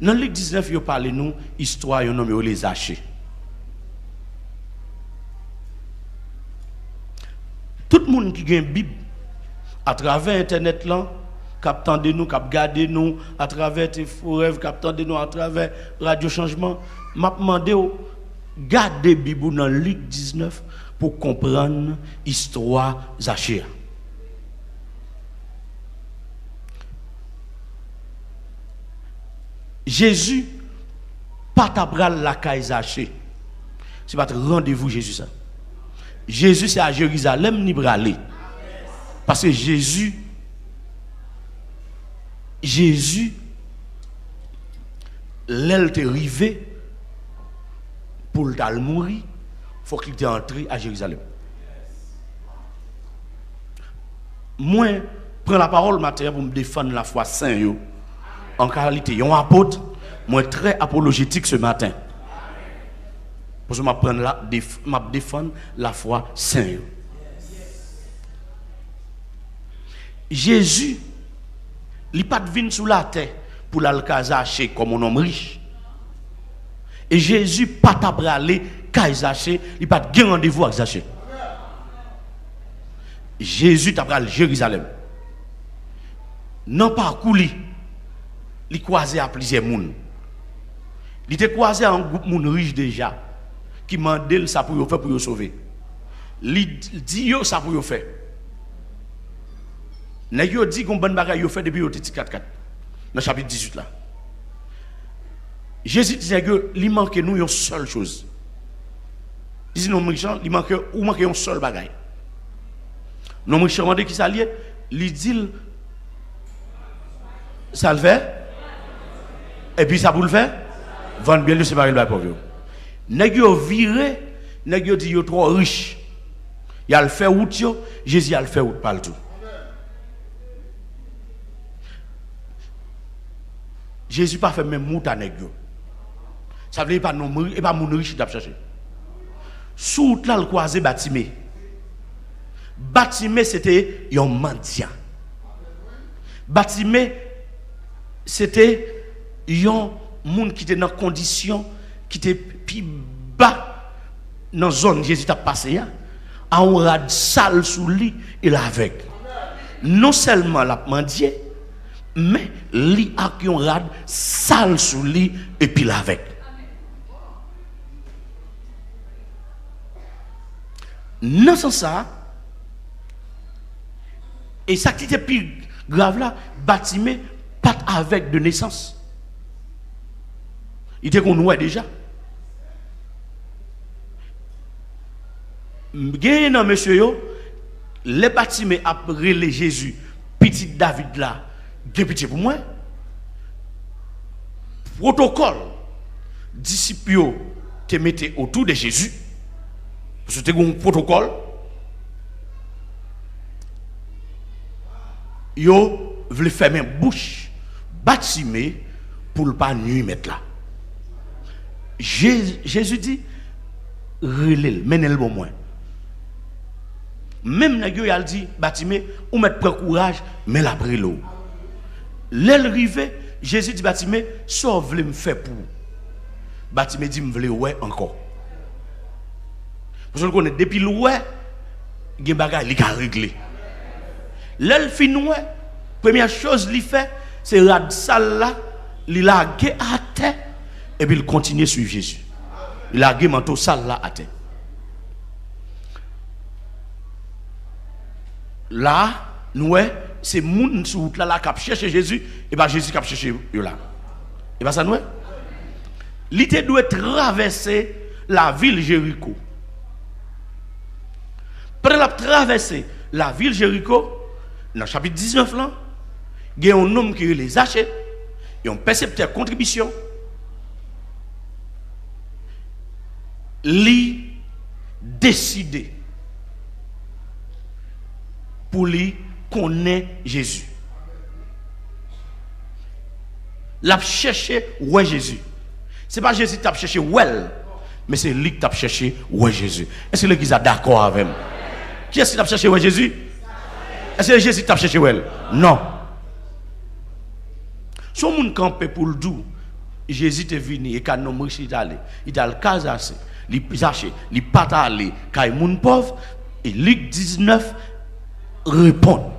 Nan Lik diznèf, yo pale nou istwa yon nonm yo rele Zache. Tout moun ki gen Bib, atravè entènèt lan, k ap tande nou, k ap gade nou, atravè T F O Rev, k ap tande nou atravè Radyo Chanjman, m ap mande w, gade Bib ou nan Lik diznèf pou w konprann istwa Zache a. Jezi pa ta pral lakay Zache si pa t randevou Jezi sa. Jezi se a Jerizalèm li prale. Paske Jezi, Jezi, lè l te rive pou l t al mouri, fòk li te antre a Jerizalèm. Mwen pran lapawòl maten an pou m defann lafwa sen yo. An kalite yon apot, mwen trè apolojetik se maten. Paske m ap pran la, def-, m ap defann lafwa sen yo. Jezi, li pa t vin sou latè pou l al kay Zache kòm yon nonm rich. E Jezi pa ta prale kay Zache, li pa t gen randevou ak Zache. Jezi ta pral Jerizalèm. Nan pakou li, li kwaze a plizyè moun. Li te kwaze a yon gwoup moun rich deja, ki mande l sa pou yo fè pou yo sove. Li d-, di yo sa pou yo fè. Nèg yo di gon bann bagay yo fè depi yo te ti katkat, nan chapit dizuit la. Jezi di nèg yo, li manke nou yon sèl choz. Li di nonm rich lan, li manke, ou manke yon sèl bagay. Nonm rich lan mande kisa l ye, li di l sa l fè, epi sa pou l fè, vann byen l yo, separe l bay pòv yo. Nèg yo vire, nèg yo di yo twò rich. Y al fè wout yo, Jezi al fè wout pa l tou. Jezi pa fè menm wout a nèg yo. Sa vle di e pa nonm ri-, e pa moun rich li t ap chache. Sou wout la, l kwaze Batime. Batime se te yon mandyan. Batime se te yon moun ki te nan kondisyon ki te pi ba nan zòn Jezi t ap pase a, a yon rad sal sou li, e l avèg. Non sèlman l ap mandye, Men li ak yon rad sal sou li epi l avèg. Nan sans sa a, e sa ki te pi grav la, Batime pa t avèg de nesans. Li te konn wè deja. Genyen nan mesye yo, lè Batime ap rele Jezi, pitit David la, gen pitye pou mwen. Pwotokòl disip yo te mete otou de Jezi, paske te gen yon pwotokòl, yo vle fèmen bouch Batime pou l pa nui mèt la. Je- Jezi di, rele l, mennen l ban mwen. Menm nèg yo y al di Batime, ou mèt pran kouraj, men l ap rele w. Lè l rive, Jezi di Batime, sa w vle m fè pou ou? Batime di, m vle wè ankò. Paske l konnen depi l wè, gen bagay li ka regle. Lè l fin wè, premyè choz li fè, se rad sal la, li lage atè, epi l kontinye swiv Jezi. Li lage manto sal la atè. La, nou wè, se moun sou wout la, la k ap chèche Jezi, e pa Jezi k ap chèche yo la. E pa sa nou wè? Li te dwe travèse lavil Jeriko. Pandan l ap travèse lavil Jeriko, nan chapit diznèf lan, gen yon nonm ki rele Zache, yon pèseptè kontribisyon. Li deside pou li konnen Jezi. L ap chèche wè Jezi. Se pa Jezi k t ap chèche wè l, men se li k t ap chèche wè Jezi. Èske legliz la dakò avè m? Kiyès ki t ap chèche wè Jezi? Èske Jezi k t ap chèche wè l? Non. Si yon moun kanpe pou l di w, Jezi te vini e ka nonm rich li t ale, li t al ka Zache, li Zache, li pa t ale kay moun pòv, e Lik diznèf reponn.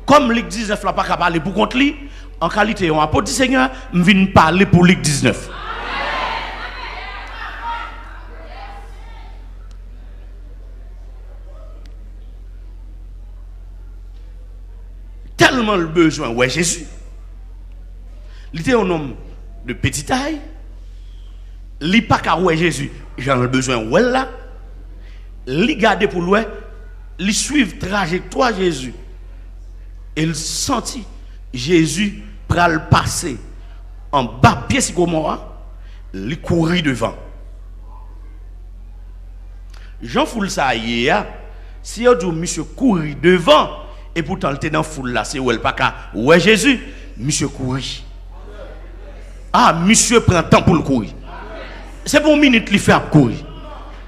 Kòm Lik diznèf la pa ka pale pou kont li, an kalite yon apot di Senyè, m vin pale pou Lik diznèf. Tèlman l bezwen wè Jezi. Li te yon nonm de peti tay. Li pa ka wè Jezi jan l bezwen wè l la. Li gade pou l wè, li swiv trajektwa Jezi. E l santi Jezi pral pase anba pye sikomò a, li kouri devan. Jan foul sa a ye a, si yo di w misye kouri devan, epoutan l te nan foul la, se wè l pa ka wè Jezi, misye kouri. A, misye pran tan pou l kouri. Se pa yon minit li fè ap kouri.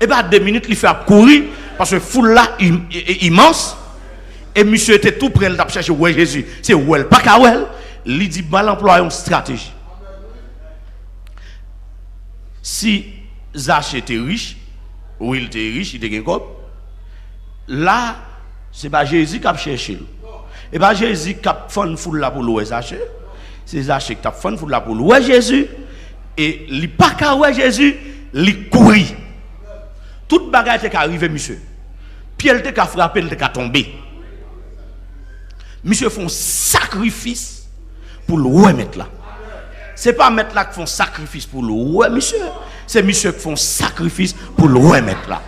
E pa de minit li fè ap kouri, paske foul la im- i- i- imans, e misye te tou pre, l t ap chèche wè Jezi. Se wè l pa ka wè l, li di, m al anplwaye yon estrateji. Si Zache te rich, wi, l te rich, li te gen kòb. La, se pa Jezi k ap chèche l. E pa Jezi k ap fann foul la pou l wè Zache. Se Zache k t ap fann foul la pou l wè Jezi. E li pa ka wè Jezi, li kouri. Tout bagay te ka rive misye. Pye l te ka frape, l te ka tonbe. Misye fè yon sakrifis pou l wè mèt la. Se pa mèt la k fè yon sakrifis pou l wè misye, se misye k fè yon sakrifis pou l wè mèt la.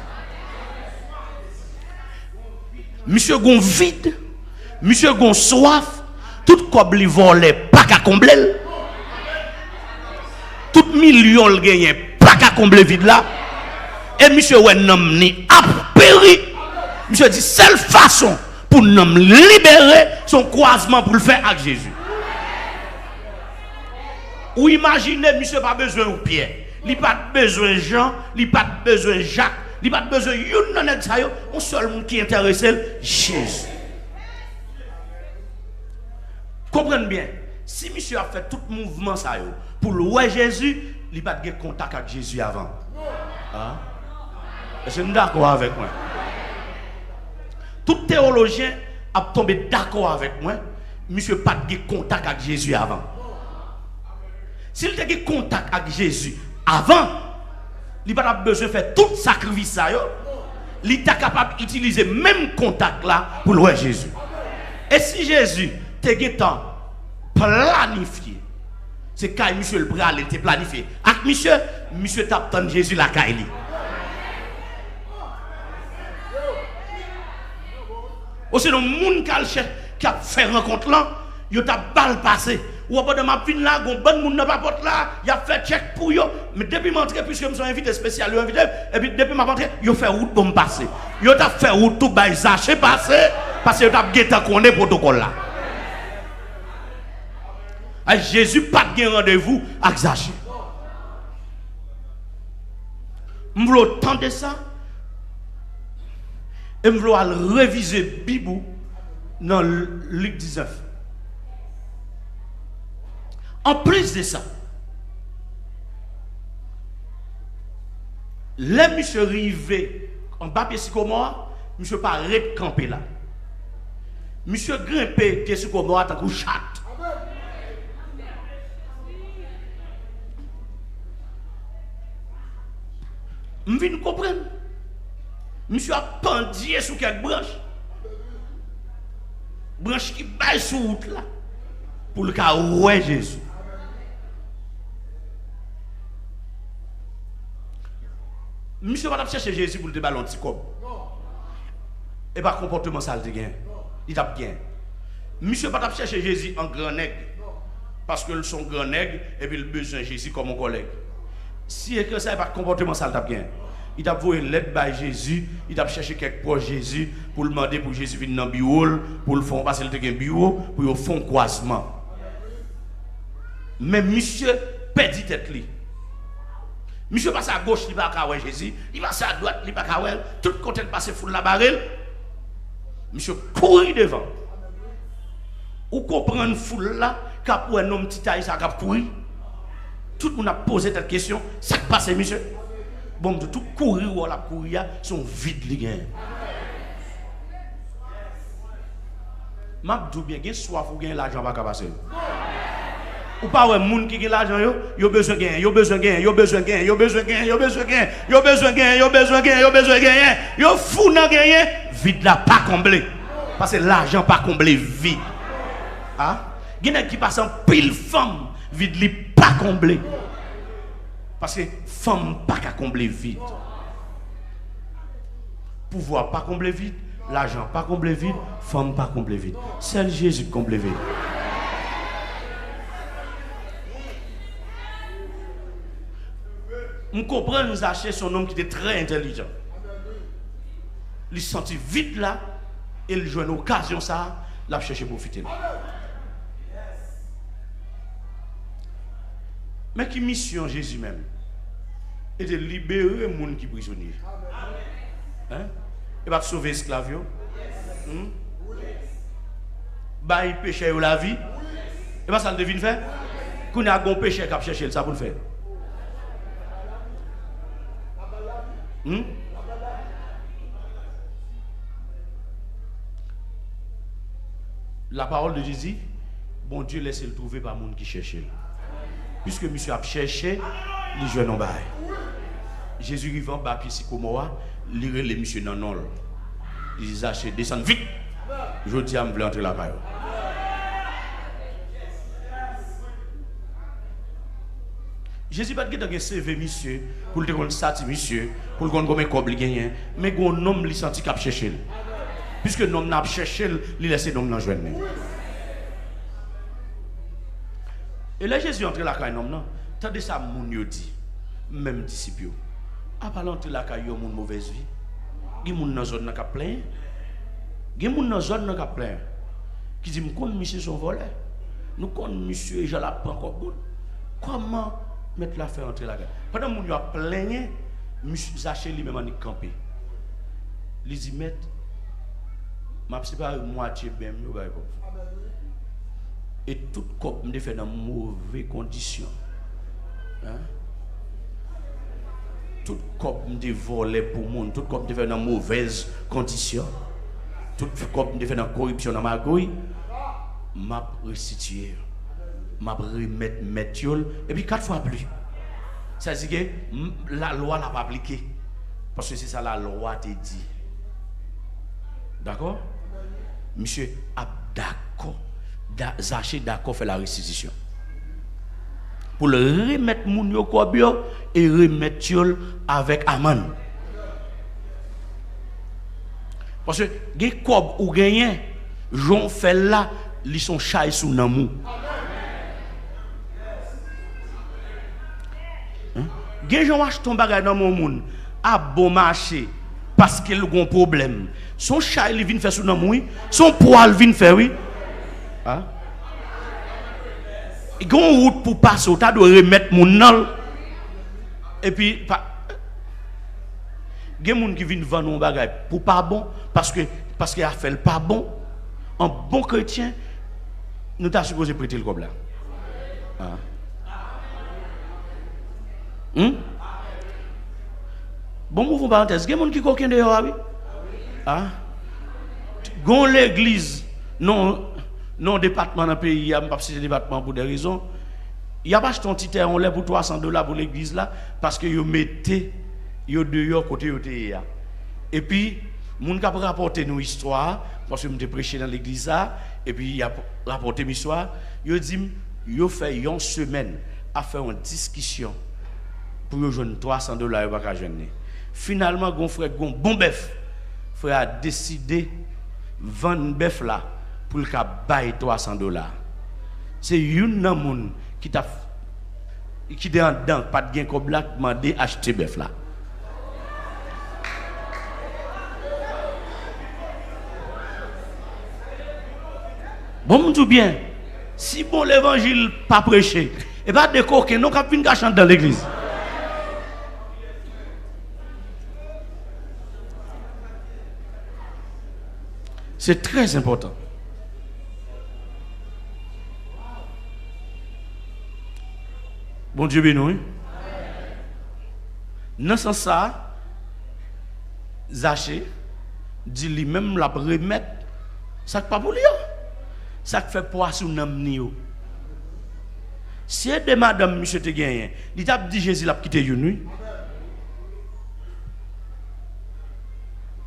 Misye gon vid, misye gon swaf, tout kòb li vòlè pa ka konble l. Tout milyon l genyen pa ka konble vid la. E misye wè nanm ni ap peri. Misye di sèl fason pou nanm libere, se yon kwazman pou l fè ak Jezi. Ou imajine misye pa bezwen yon Pyè, li pa t bezwen Jan, li pa t bezwen Jak, li pa t bezwen youn nan nèg sa yo, yon sèl moun ki enterese l, Jezi. Konprann byen, si misye ap fè tout mouvman sa yo pou l wè Jezi, li pa t gen kontak ak Jezi avan. A? Èske n dakò avèk mwen? Tout teyolojyen ap tonbe dakò avèk mwen Misye pa t gen kontak ak Jezi avan. Si l te gen kontak ak Jezi avan, li pa t ap bezwen fè tout sakrifis sa yo. Li ta kapab itilize menm kontak la pou l wè Jezi. E si Jezi te gentan planifye, se kay misye l prale, li te planifye ak misye, misye t ap tann Jezi lakay li. Osinon, moun k al chè, k ap fè rankont lan, yo t ap ba l pase. Ou wè, pandan m ap vin la, gon bann moun nan pa pòt la, y ap fè tchèk pou yo. Men depi m antre, piske m se yon envite espesyal, yo envite m, epi depi m ap antre, yo fè wout ban m pase. Yo t ap fè wout tou bay Zache pase, paske yo t ap gentan konnen pwotokòl la. Ay, Jezi pa t gen randevou ak Zache. M vle w tande sa, e m vle w al revize Bib ou nan Lik diznèf. Anplis de sa, lè misye rive anba pye sikomò a, misye pa ret kanpe la. Misye grenpe pye sikomò a tankou chat. M vin konprann. Misye ap pandye sou kèk branch. Branch ki bay sou wout la. Pou l ka wè Jezi. Misye pa t ap chèche Jezi pou l te ba l yon ti kòb. E pa konpòteman sa l te gen. Li t ap gen. Misye pa t ap chèche Jezi an gran nèg. Paske l se yon gran nèg, epi l bezwen Jezi kòm yon kòlèg. Si e ke sa, e pa konpòteman sa l t ap gen. Li t ap voye lèt bay Jezi, li t ap chèche kèk pwòch Jezi pou l mande pou Jezi vin nan biwo l, pou l fè yon, paske l te gen biwo, pou yo fè yon kwazman. Men misye pèdi tèt li. Misye pase agoch, li pa ka wè Jezi. Li pase adwat, li pa ka wè l. Tout kote l pase, foul la bare l. Misye kouri devan. Ou konprann foul la k ap wè nonm ti tay sa k ap kouri? Tout moun ap poze tèt kesyon, sa k pase misye? Bon, m di w, tout kouri ou wè l ap kouri a, se yon vid li genyen. M ap di w byen, gen swaf ou genyen, lajan pa ka pase l. Ou pa wè moun ki gen lajan yo, yo bezwen genyen, yo bezwen genyen, yo bezwen genyen, yo bezwen genyen, yo bezwen genyen, yo bezwen genyen, yo bezwen genyen, yo bezwen genyen. Yo fou nan genyen, vid la pa konble. Paske lajan pa konble vid. A? Gen nèg ki pase anpil fanm, vid li pa konble. Paske fanm pa ka konble vid. Pouvwa pa konble vid, lajan pa konble vid, fanm pa konble vid. Sèl Jezi k konble vid. M konprann Zache se yon nonm ki te trè entèlijan. Li santi vid la e l jwenn okazyon sa a, l ap chèche pwofite l. Men ki misyon Jezi menm? E te libere moun ki prizonye. Hein? E pa t sove esklav yo? Hmm? Bay pechè yo lavi? E pa sa l te vin fè? Kounye a gon pechè k ap chèche l, sa pou l fè? Hmm? La parole de Dieu dit, Bondye lèse l twouve pa moun ki chèche l. Piske misye ap chèche, li jwenn yon bagay. Jezi rive anba pye sikomò a, li rele misye nan non l. Li di, Zache, desann vit! Jodi a, m vle antre lakay ou. Jezi pa t gentan gen C V misye, pou l te konn estati misye, pou l konn konbyen kòb li genyen, men gen yon nonm li santi k ap chèche l. Piske nonm nan ap chèche l, li lèse nonm nan jwenn li. E lè Jezi antre lakay nonm nan, tande sa moun yo di, menm disip yo. Apa l antre lakay yon moun movèz vi? Gen moun nan zòn nan k ap plenyen. Gen moun nan zòn nan k ap plenyen. Ki di, "M konn misye se yon vòlè. Nou konn misye jan l ap pran kòb moun. Kòman mèt la fè antre lakay?" Pandan moun yo ap plenyen, misye Zache li menm annik kanpe. Li di, "Mèt, m ap separe mwatye ben m yo bay pòv." E tout kòb m te fè nan move kondisyon. Hein? Tout kòb m te vòlè pou moun, tout kòb m te fè nan movèz kondisyon, tout kòb m te fè nan koripsyon, nan magouy, M ap restitiye yo. M ap remèt mèt yo l, epi kat fwa pli. Sa di ke m, lalwa l ap aplike. Paske se sa lalwa te di. Dakò? Misye ap dakò. Da, Zache dakò fè la restitisyon. Pou l remèt moun yo kòb yo e remèt yo l avèk amann. Paske gen kòb ou genyen, jan w fè l la, li se yon chay sou nanm ou. Gen jan w achte yon bagay nan men yon moun, a bon mache, paske l gon pwoblèm. Se yon chay li vin fè sou nanm ou, wi. Se yon pwa l vin fè, wi. A? Gen yon wout pou pase, ou ta dwe remèt moun nan l. Epi, pa, gen moun ki vin vann yon bagay pou pa bon, paske, paske afè l pa bon. An bon kretyen, nou ta sipoze prete l kòb la. A. Hmm? Bon, m ouvri yon parantèz. Gen moun ki koken deyò a, wi. A. Gon legliz, non, non depatman nan peyi a, m p ap site depatman pou de rezon. Y ap achte yon ti tè yon lè pou twa san dola pou legliz la, paske yo mete yo deyò kote yo te ye a. Epi, moun k ap rapòte nou istwa a, paske m te preche nan legliz sa a, epi y ap rapòte m istwa a, yo di m, yo fè yon semèn ap fè yon diskisyon pou yo jwenn twa san dola, yo pa ka jwenn li. Finalman, gon frè k gon bon bèf, frè a deside vann bèf la pou l ka bay twa san dola. Se youn nan moun ki t ap, ki te anndan, k pa t gen kòb la, k mande achte bèf la. Bon, m di w byen, si bon levanjil pa preche, e pa de koken non k ap vin kache anndan legliz. Se trè enpòtan. Bondye beni w, wi. Nan sans sa a, Zache di li menm l ap remèt sa k pa pou li yo, sa k fè pwa sou nanm ni yo. Si e de madanm misye te genyen, li t ap di Jezi l ap kite youn, wi.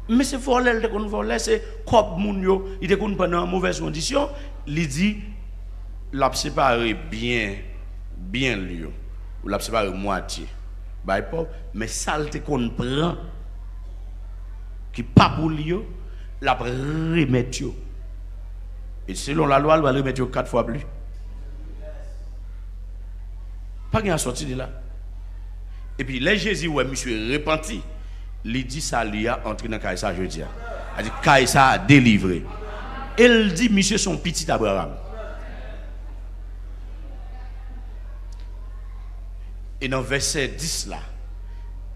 Men se vòlè l te konn vòlè, se kòb moun yo, li te konn pran nan movèz kondisyon, li di l ap separe byen, byen l yo, ou l ap separe mwatye, bay pòv, men sa l te konn pran, ki pa pou li yo, l ap remèt yo. E selon lalwa, l pral remèt yo kat fwa pli. Pa gen asòti de la. Epi lè Jezi wè misye repanti, li di sali a antre nan kay sa jodi a. Sa di kay sa a delivre. E l di misye se yon pitit Abraram. E nan vèsè dis la,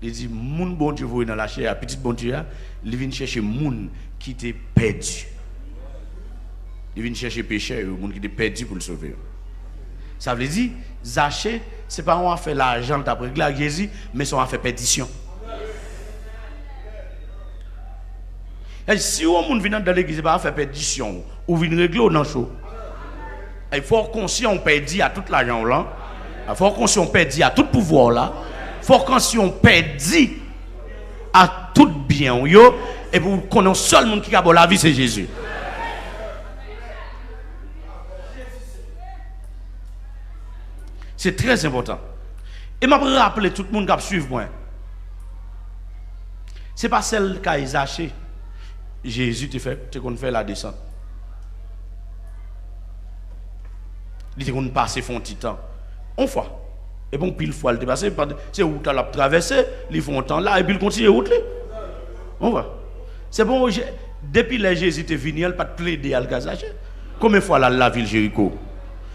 li di moun Bondye voye nan lachè a, pitit Bondye a, li vin chèche moun ki te pèdi. Li vin chèche pechè yo, moun ki te pèdi pou l sove yo. Sa vle di, Zache, se pa yon afè lajan l t ap regle ak Jezi, men se yon afè pèdisyon. E si yon moun vin anndan legliz, se pa afè pèdisyon ou vin regle w nan cho. E fò w konsyan w pèdi a tout lajan w lan. Fò w konsyan w pèdi a tout pouvwa w la. Fò w konsyan w pèdi a tout byen w yo. Epi w konnen yon sèl moun ki ka ba w lavi, se Jezi. Se trè enpòtan. E m ap raple tout moun k ap swiv mwen, se pa sèl kay Zache Jezi te fè, te konn fè ladesant. Li te konn pase fè yon ti tan. Yon fwa. E bon, pil fwa l te pase, se wout la l ap travèse, li fè yon tan la, epi l kontinye wout li. Yon fwa. Se bon, depi lè Jezi te vini an, l pa t plede al kay Zache. Konbyen fwa l al lavil Jeriko?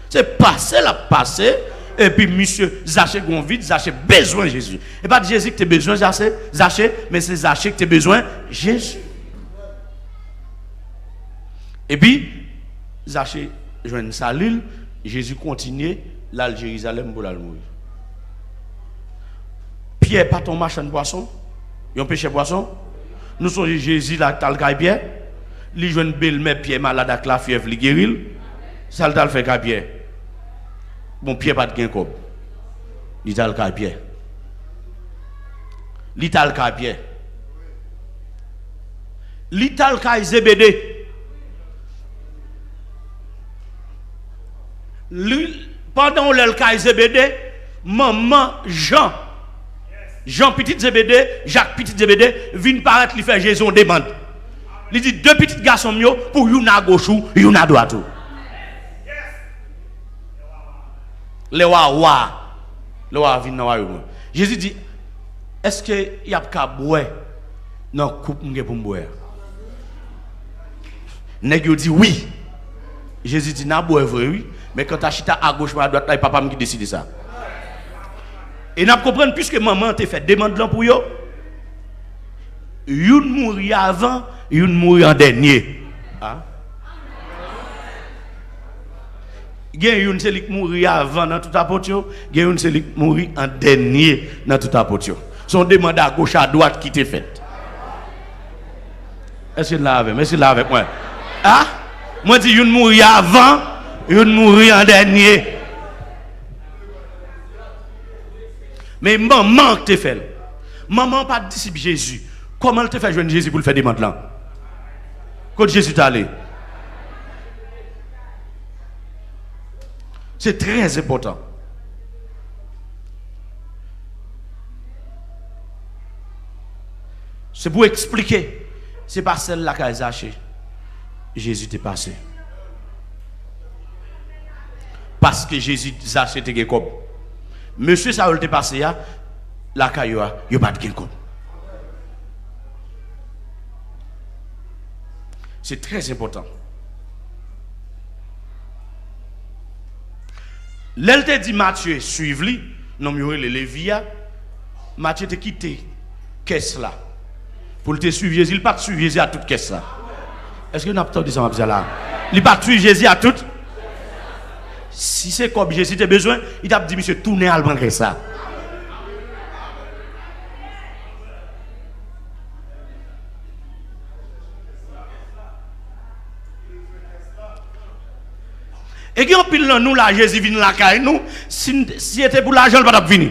Se pase l ap pase, epi misye, Zache gon vid, Zache bezwen Jezi. E pa t Jezi ki te bezwen Zache, Zache, men se Zache ki te bezwen Jezi. Epi, Zache jwenn sali l, Jezi kontinye, l al Jerizalèm pou l al mouri. Pyè pa t yon machann pwason, yon pechè pwason. Nou sonje Jezi la t al kay Pyè, li jwenn belmè Pyè malad ak lafyèv, li geri l. Sa l t al fè kay Pyè? Bon, Pyè pa t gen kòb. Li t al kay Pyè. Li t al kay Pyè. Li t al kay Zebede. Li, pandan yon lè l kay Zebede, manman Jan, Jan pitit Zebede, Jak pitit Zebede, vin parèt, li fè Jezi yon demann. Li di, de pitit gason m yo, pou youn agoch ou, youn adwat ou. Lè w a wa, lè w a vin nan wayòm ou. Jezi di, èske y ap ka bwè nan koup m gen pou m bwè a? Nèg yo di wi. Jezi di, n a bwè vre wi, men kanta chita agoch mwen, adwat la, e Papa m ki deside sa. E n ap konprann, piske manman an te fè demann lan pou yo, youn mouri avan, youn mouri an dènye. A? Gen youn se li k mouri avan nan tout apot yo, gen youn se li k mouri an dènye nan tout apot yo. Se yon demann agoch adwat ki te fèt. Èske n la avè m? Èske n la avèk mwen? A? Mwen di youn mouri avan, youn mouri an dènye. Men manman an ki te fè l. Manman an pa t disip Jezi. Kòman l te fè jwenn Jezi pou l fè demann lan? Kot Jezi t ale? Se trè enpòtan. Se pou eksplike. Se pa sèl lakay Zache Jezi te pase. Paske Jezi, Zache te gen kòb. Mesye sa yo l te pase a, lakay yo a, yo pa t gen kòb. Se trè enpòtan. Lè l te di Matye swiv li, nonm yo rele Levi a, Matye te kite kès la pou l te swiv Jezi. Li pa t swiv Jezi a tout kès la. Èske n ap tande sa m ap di a la? Li pa t swiv Jezi a tout. Si se kòb Jezi te bezwen, li t ap di misye tounen al pran kès la. E gen anpil nan nou la, Jezi vin lakay nou, si, si se te pou lajan, l pa t ap vini.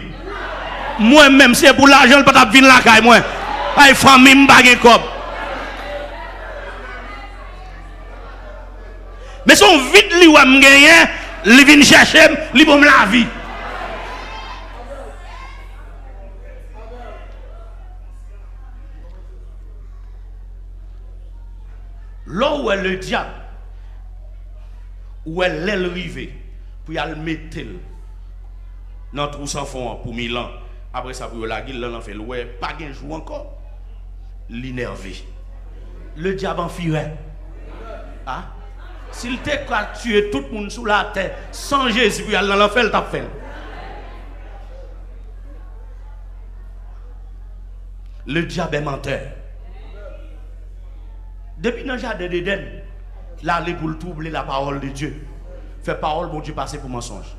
Mwen menm, si se pou lajan, l pa t ap vin lakay mwen. Ay, fanmi m pa gen kòb. Men se yon vid li wè m genyen, li vin chèche m, li ban m lavi. Lè w wè ledyab, ou wè lè l rive pou y al mete l nan twou san fon an pou mil an, apre sa pou yo lage l nan lanfè, l wè pa gen jou ankò, li nève. Ledyab an firè. A? Si l te ka tiye tout moun sou latè san Jezi pou y al nan lanfè, l t ap fè l. Le diable est menteur. Depi nan jaden Edenn, l ale pou l twouble la parole de Dieu. Fè pawòl Bondye pase pou mansonj.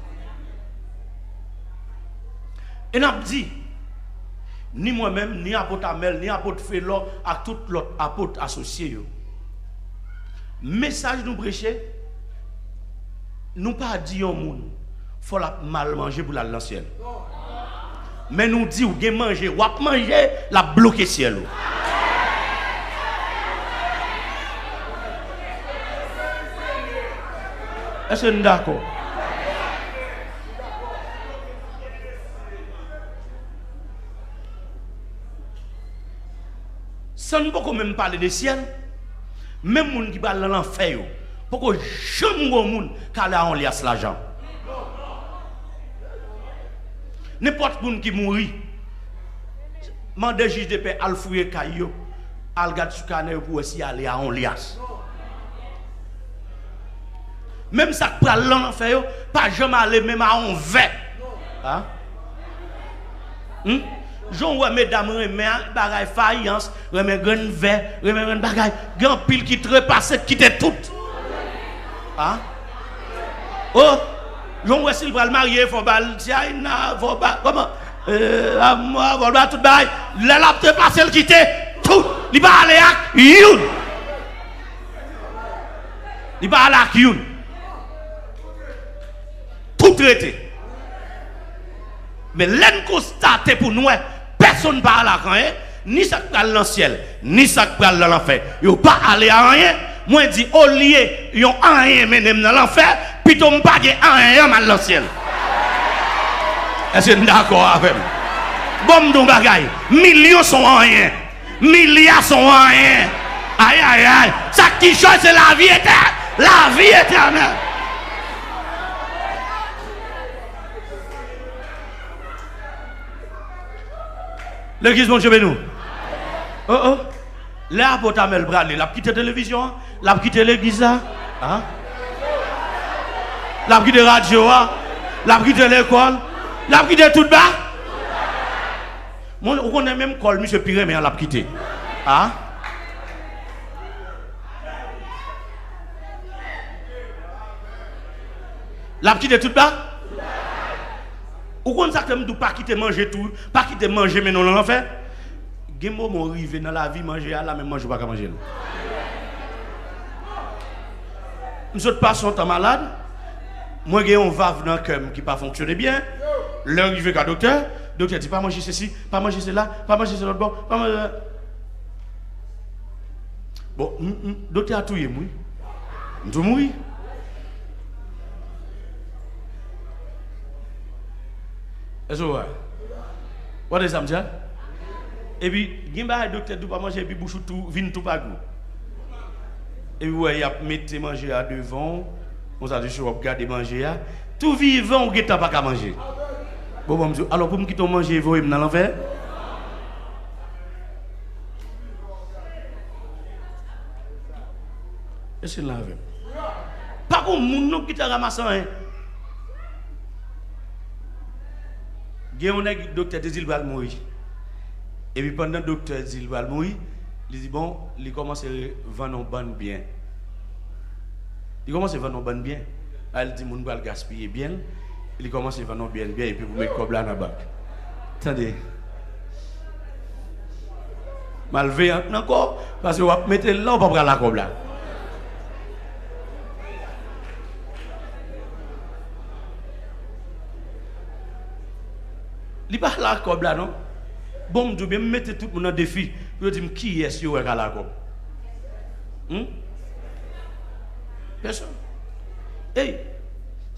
E n ap di, ni mwen menm, ni apot Amèl, ni apot Felò, ak tout lòt apot asosye yo, mesaj nou preche, nou pa di yon moun fò l ap mal manje pou l al nan syèl. Men nou di w gen manje w ap manje, l ap bloke syèl ou. Èske n dakò? San n poko menm pale de syèl, menm moun ki pral nan lanfè yo poko janm wè yon moun k ale a yon lyas lajan. Nenpòt moun ki mouri, mande jij de pè al fouye kay yo, al gad sou kanè yo pou wè si y ale a yon lyas. Menm sa k pral nan lanfè yo pa janm ale menm a yon vè. A? Hmm? Jan w wè medam renmen bagay fayans, renmen grenn vè, renmen grenn bagay, gen anpil ki trepase, kite tout. A? O! Jan w wè si l pral marye, fò ba l ti ayina, fò ba, kòman? E, amwa, fò ba tout bagay. Lè l ap trepase, l kite tout. Li pa ale ak youn. Li pa ale ak youn. Tout rete. Men lè n konstate pou n wè, pèsonn pa ale ak anyen, ni sa k pral nan syèl, ni sa k pral nan lanfè. Yo pa ale a anyen. Mwen di, olye yon anyen mennen m nan lanfè, pito m pa gen anyen an, m al nan syèl. Èske n dakò avè m? Bon, m di yon bagay, milyon se yon anyen. Milya se yon anyen. Ayayay. Sa ki chòy se lavi etè-, lavi etènèl. Legliz, Bondye beni w. Oh, oh. Lè apot Amèl prale, l ap kite televizyon an? L ap kite legliz la? A? L ap kite radyo a? L ap kite lekòl? L ap kite tout ba? Mon, ou konnen menm kòl misye pi renmen an l ap kite. A? L ap kite tout ba? Ou konn sa k fè m di w pa kite manje tou, pa kite manje mennen w nan lanfè? Gen moman w rive nan lavi, manje a la, menm manje w pa ka manje l. M sot pase yon tan malad, mwen gen yon vav nan kè m ki pa fonksyone byen. Lè rive ka doktè, doktè di pa manje sesi, pa manje sela, pa manje se lòt bò, pa manje. Bon, m, m, doktè a touye m, wi. M tou mouri. Èske w wè? W tande sa m di a? Epi, gen bagay doktè di w pa manje, epi bouch ou tou, vin tou pa gou. Epi, w wè, y ap mete manje a devan w, konsa, jis w ap gade manje a. Tou vivan, ou gentan pa ka manje. Bon, bon, m di w, alò, pou m kite w manje e voye m nan lanfè? Èske n la avè m? Pa gon moun non ki ta ranmase anyen. Gen yon nèg, doktè te di l pral mouri. Epi pandan doktè di l pral mouri, li di, bon, li kòmanse vann yon bann byen. Li kòmanse vann yon bann byen. A, li di moun pral gaspiye byen l. Li kòmanse vann yon byen, byen, epi pou met kòb la nan bank. Tande. Malveyan nan kò, paske w ap mete l la, ou pa pral la kòb la. Li pa la kòb la, non. Bon, m di w byen, m mete tout moun an defi pou yo di m kiyès yo wè ka la kòb. Hmm? Pèsonn. Ey,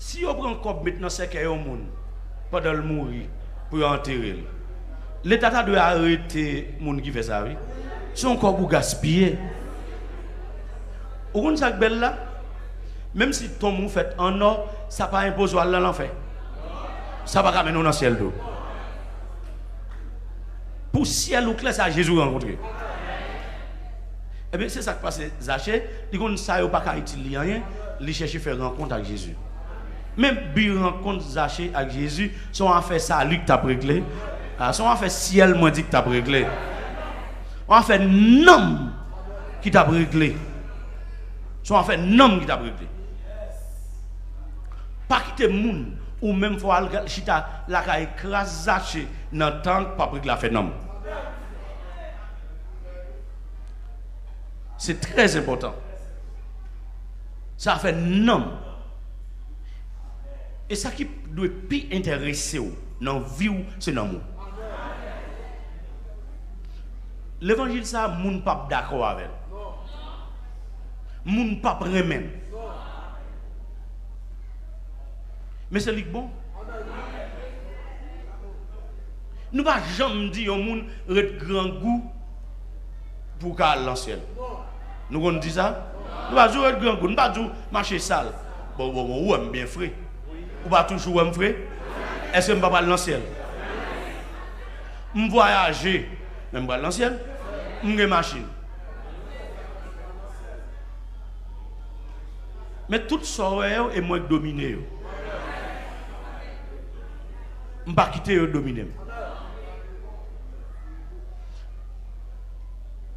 si yo pran kòb met nan sèkèy yon moun pandan l mouri pou yo antere l, Leta ta dwe arete moun ki fè sa, wi. Se yon kòb ou gaspiye. Ou konn sa k bèl la? Menm si tonm ou fèt an nò, sa pa enpoze w al nan lanfè. Sa pa ka mennen w nan syèl tou. Pou syèl ou klè, se a Jezi w rankontre. Ebyen, se sa k pase Zache, li konn sa yo pa ka itil li anyen, li chèche fè rankont ak Jezi. Men bi rankont Zache ak Jezi, se yon afè sali k t ap regle, a, se yon afè syèl mwen di k t ap regle. Yon afè nanm ki t ap regle. Se yon afè nanm ki t ap regle. Pa kite moun, ou menm fò w al chita lakay kras Zache nan tank p ap regle afè nanm. Se trè enpòtan. Sa fè nanm. E sa ki dwe pi enterese w nan vi w, se nanm ou. Levanjil sa a, moun p ap dakò avè l. Moun p ap renmen l. Men se li k bon. Nou pa janm di yon moun ret grangou pou w ka al nan syèl. Nou konn di sa? Nou pa di w ret grangou, nou pa di w mache sal. Bon, bon, bon, ou wè m byen fre. Ou pa toujou wè m fre? Èske m pa pral nan syèl? M vwayaje, men m pral nan syèl. M gen machin. Men tout sa w wè yo, e mwen k domine yo. M pa kite yo domine m.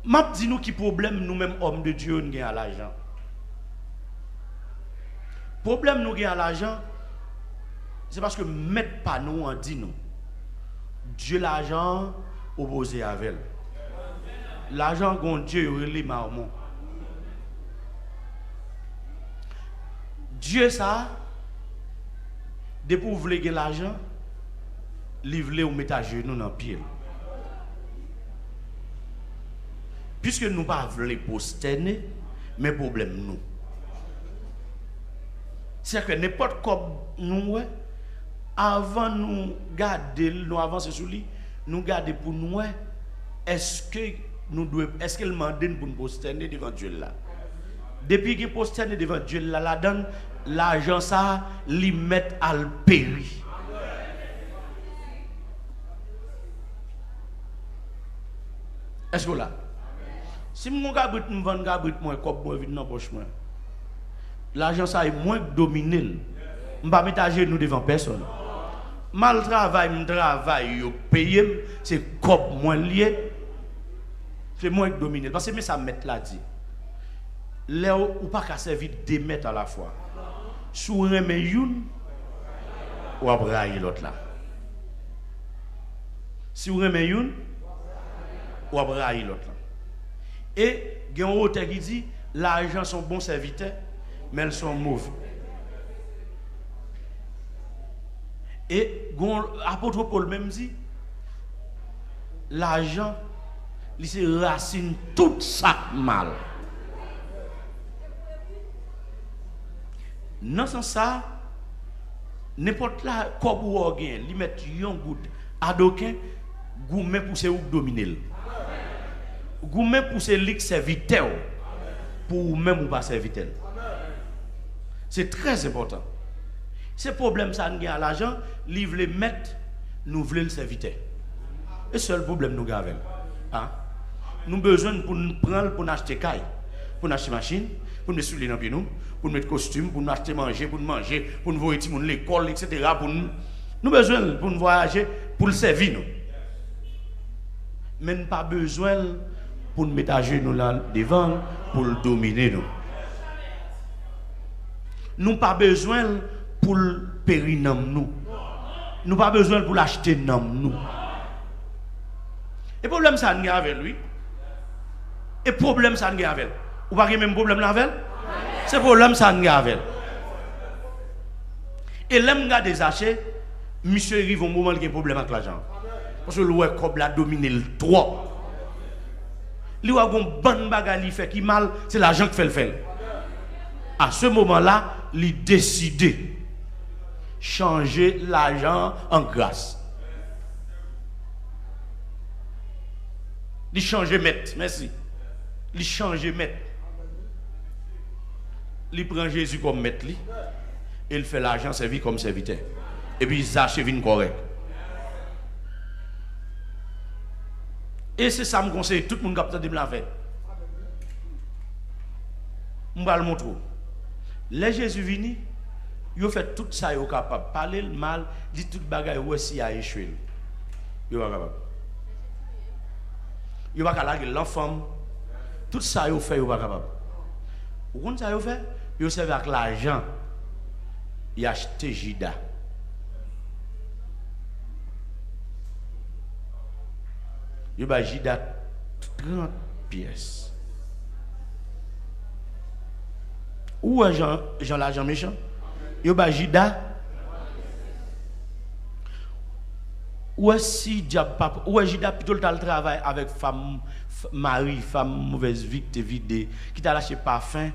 M ap di nou ki pwoblèm nou menm òm de Dye yo n gen a lajan. Pwoblèm nou gen a lajan, se paske mèt pa nou an di nou, dye lajan an opoze avè l. Lajan an gen yon dye yo rele Mamon. Dye sa a, Depi w vle gen lajan, li vle w met ajenou nan pye l. Piske nou pa vle pwostène, men pwoblèm nou. Sèke nenpòt kòb nou wè, avan nou gade l, nou avanse sou li, nou gade pou nou wè, èske nou dwe, èske l mande n pou n pwostène devan dye l la? Depi gen pwostène devan dye l la ladan l, lajan sa a, li mèt al peri. Èske w la? Si m gon kabrit, m vann kabrit mwen, kòb mwen vin nan pòch mwen. Lajan sa a, e mwen k domine l. M pa met ajenou devan pèsonn. M al travay, m travay, yo peye m, se kòb mwen l ye. Se mwen k domine l. Paske men sa mèt la di. Lè w, ou pa ka sèvi de mèt alafwa. Si w renmen youn, w ap rayi lòt la. Si w renmen youn, w ap rayi lòt la. E gen yon otè ki di, lajan se yon bon sèvitè, men l se yon move. E gen yon apot Pòl menm di, lajan, li se rasin tout sa k mal. Nan sans sa, nenpòt la kòb ou wè w genyen, li mèt yon goud, adoken, goumen pou se ou k domine l. Goumen pou se li k sèvitè w, pou ou menm ou pa sèvitè l. Se trè enpòtan. Se pwoblèm sa a n gen a lajan, li vle mèt, nou vle l sèvitè. E sèl pwoblèm nou gen avè l. A. Nou bezwen l pou n pran l pou n achte kay, pou n achte machin, pou n met soulye nan pye nou, pou n met kostim, pou n achte manje, pou n manje, pou n voye timoun lekòl, etsetera, pou n, nou bezwen l pou n vwayaje, pou l sèvi nou. Men n pa bezwen l pou n met ajenou la devan l, pou l domine nou. Nou pa bezwen l pou l peri nanm nou. Nou pa bezwen l pou l achte nanm nou. E pwoblèm sa a n gen avè l, wi. E pwoblèm sa a n gen avè l. Ou pa gen menm pwoblèm la avè l? Se pwoblèm sa a n gen avè l. E lè m gade Zache, misye rive yon moman l gen pwoblèm ak lajan. Paske l wè kòb la domine l twòp. Li wè gon bann bagay li fè ki mal, se lajan k fè l fè l. A se moman la, li deside chanje lajan an gras. Li chanje mèt, mèsi. Li chanje mèt. Li pran Jezi kòm mèt li, e l fè lajan sèvi kòm sèvitè. Epi Zache vin kòrèk. E se sa m konseye tout moun k ap tande m la fè. M pral montre w. Lè Jezi vini, yo fè tout sa yo kapab. Pale l mal, di tout bagay, wè si y a echwe l. Yo pa kapab. Yo pa ka lage l nan fanm. Tout sa yo fè, yo pa kapab. Ou konn sa yo fè? Yo sèvi ak lajan. Y achte Jida. Yo bay Jida trant pyès. Ou wè jan, jan lajan mechan? Yo bay Jida. Ou wè si dyab pa, ou wè Jida pito l t al travay avèk fanm, f-, mari, fanm movèz vi ki te vide, ki t al achte pafen,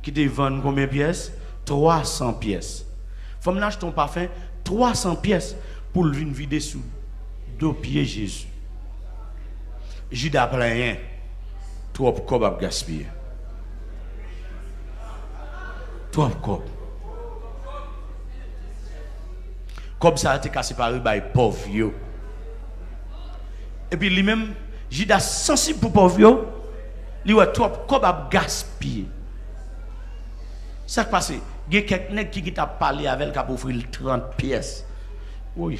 ki te vann konbyen pyès? Twa san pyès. Fanm nan achte yon pafen twa san pyès pou l vin vide sou do pye Jezi. Jida plenyen, twòp kòb ap gaspiye. Twòp kòb. Kòb sa a te ka separe bay pòv yo. Epi li menm, Jida sansib pou pòv yo, li wè twòp kòb ap gaspiye. Sa k pase? Gen kèk nèg ki gentan ap pale avè l, k ap ofri l trant pyès. Wi.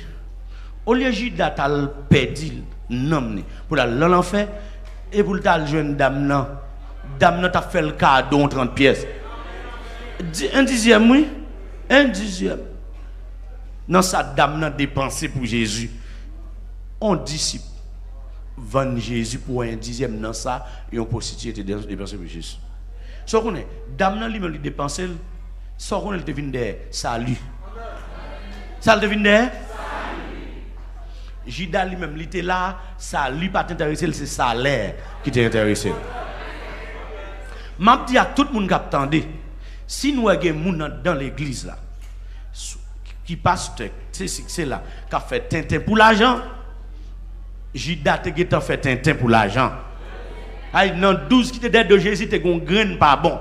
Olye Jida t al pèdi nanm li, pou l al nan lanfè, e pou l t al jwenn dam nan, dam nan t ap fè l kado yon trant pyès. Di, en dizyèm, wi. En dizyèm. Nan sa dam nan depanse pou Jezi. On disip vann Jezi pou en dizyèm nan sa yon pwostitiye te de-, depanse pou Jezi. Sa w konnen, dam nan li menm li depanse l, sa w konnen li te vin dèyè? Sali. Sa l te vin dèyè? Jida li menm, li te la, sali pa t enterese l, se salè ki te enterese l. M ap di ak tout moun k ap tande, si n wè gen moun anndan legliz la, s-, ki pastè, se si, se la, k ap fè tenten pou lajan, Jida te gentan fè tenten pou lajan. Ay, nan douz ki te dèyè do Jezi, te gen yon grenn pa bon.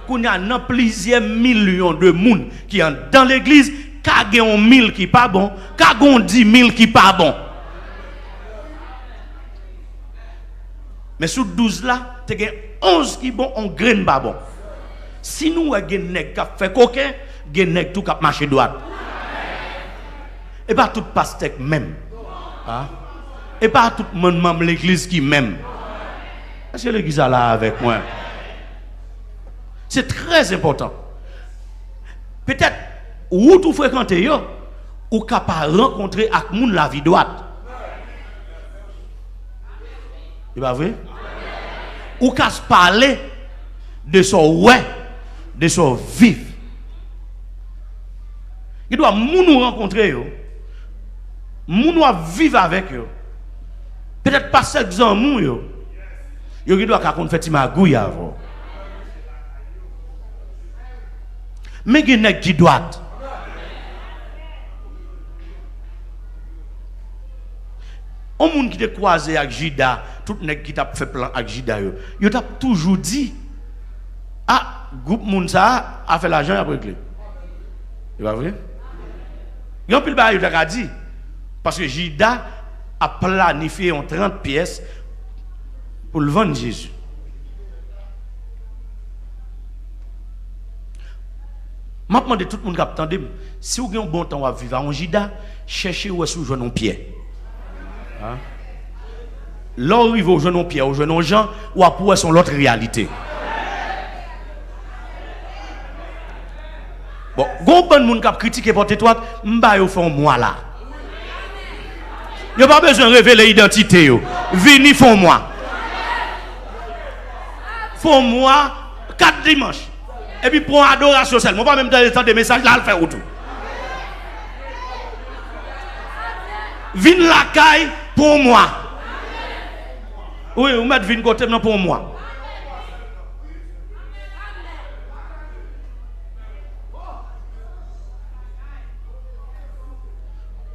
Kounye a, nan plizyè milyon de moun ki anndan legliz, ka gen yon mil ki pa bon, ka gen yon di mil ki pa bon. Men sou douz la, te gen onz ki bon, yon grenn pa bon. Si nou wè gen nèg k ap fè koken, gen nèg tou k ap mache dwat. E pa tout pastè k menm. A? E pa tout manm, manm legliz ki menm. Èske legliz la la avèk mwen? Se trè enpòtan. Petèt, wout ou frekante yo, ou ka pa rankontre ak moun lavi dwat. E pa vre? Ou ka pale de sa w wè, de sa w viv. Gen dwa moun ou rankontre yo, moun w ap viv avèk yo, petèt pastè k zanmi w yo, yo gen dwa ka konn fè ti magouy avè w. Men gen nèg ki dwat. On moun ki te kwaze ak Jida, tout nèg ki t ap fè plan ak Jida yo, yo t ap toujou di, a, gwoup moun sa a, afè lajan y ap regle. E pa vre? Gen anpil bagay yo ta ka di, paske Jida ap planifye yon trant pyès pou l vann Jezi. M ap mande tout moun k ap tande m, si w gen yon bon tan w ap viv a yon Jida, chèche wè si w jwenn yon Pyè. A? Lè w rive w jwenn yon Pyè, w jwenn yon Jan, w ap wè se yon lòt reyalite. Bon, gen yon bann moun k ap kritike Pòt Etwat, m ba yo fè yon mwa la. Yo pa bezwen revele idantite yo. Vini fè yon mwa. Fè yon mwa, kat dimanch. Epi pran adorasyon sèlman. Ou pa menm tande, tande mesaj la, al fè wout ou. Vin lakay pou yon mwa. Wi, ou mèt vin kote m nan pou yon mwa.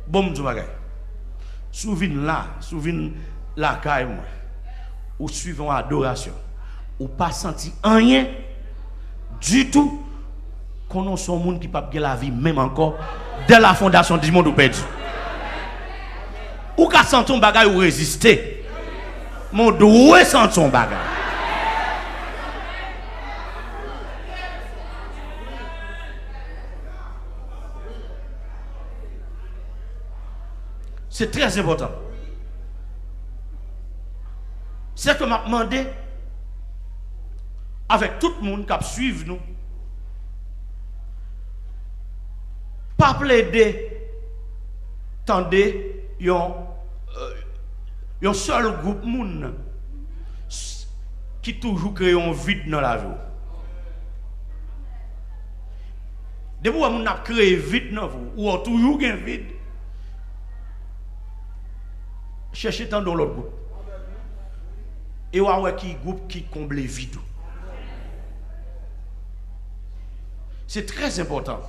Bon, m di w bagay. Si w vin la, si w vin lakay mwen, ou swiv yon adorasyon, ou pa santi anyen ditou, konnen w se yon moun ki p ap gen lavi menm ankò, dè la fondasyon di mond ou pèdi. Ou ka santi yon bagay ou reziste, men w dwe santi yon bagay. Se trè enpòtan. Se ke m ap mande avèk tout moun k ap swiv nou, pa plede tande yon, euh, yon sèl gwoup moun s-, ki toujou kreye yon vid nan lavi w. Depi w wè moun nan ap kreye vid nan vi w, ou wè w toujou gen vid, chèche tande yon lòt gwoup. E w a wè ki gwoup ki konble vid ou. Se trè enpòtan.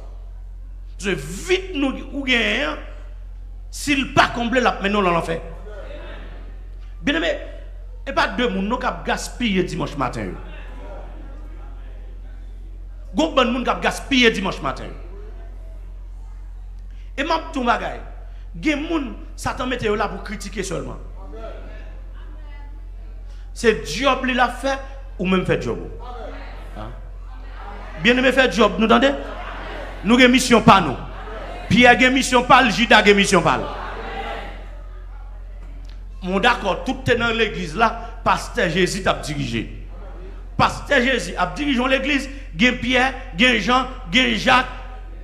Paske vid nou ou genyen an, si l pa konble, l ap mennen w nan lanfè. Byeneme, e pa de moun non k ap gaspiye dimanch maten yo. Gon bann moun k ap gaspiye dimanch maten yo. E m ap di w yon bagay, gen moun, Satan mete yo la pou kritike sèlman. Se djòb li l ap fè, ou menm fè djòb ou. A? Byeneme, fè djòb nou, tande. Nou gen misyon pa nou. Pyè gen misyon pa l, Jida gen misyon pa l. Mwen dakò, tout te nan legliz la, pastè Jezi t ap dirije. Pastè Jezi ap dirije yon legliz, gen Pyè, gen Jan, gen Jak,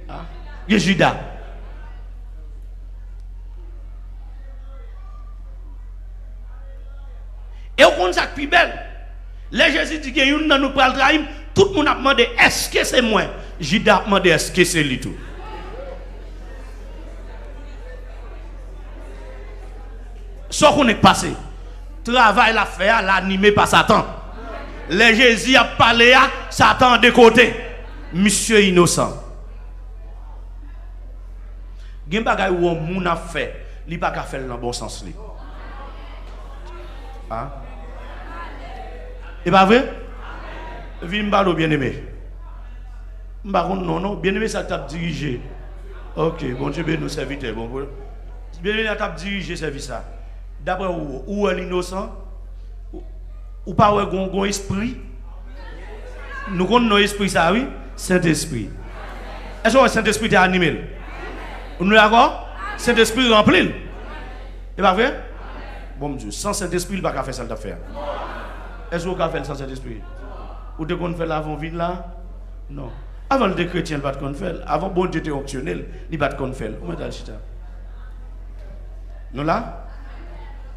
a, gen Jida. E w konn sa k pi bèl? Lè Jezi di gen youn nan nou k pral trayi m, tout moun ap mande, èske se mwen? Jida ap mande, èske se li tou? Sa w konnen k pase? Travay l ap fè a, l anime pa Satan. Lè Jezi ap pale a, Satan de kote. Misye inosan. Gen bagay ou wè yon moun ap fè, li pa ka fè l nan bon sans li. A? E pa vre? Vin m pale w, byeneme. M pa konn non, non. Byeneme sa k t ap dirije. Ok, Bondye beni w, sèvitè. Bon, pou... Byeneme a t ap dirije sèvis la. Daprè ou, ou wè l inosan? Ou, ou pa wè gon, gon espri? Nou konn non espri sa, wi. Sentespri. Èske w wè Sentespri te anime l? Nou dakò? Sentespri ranpli l. E pa vre? Bon, m di w, san Sentespri, li pa ka fè sa l t ap fè a. Èske w ka fè l san Sentespri? Ou te konn fè l avan w vin la? Non. Avan l te kretyen, li pa t konn fè l. Avan Bondye te onksyone l, li pa t konn fè l. Ou mèt al chita. Nou la?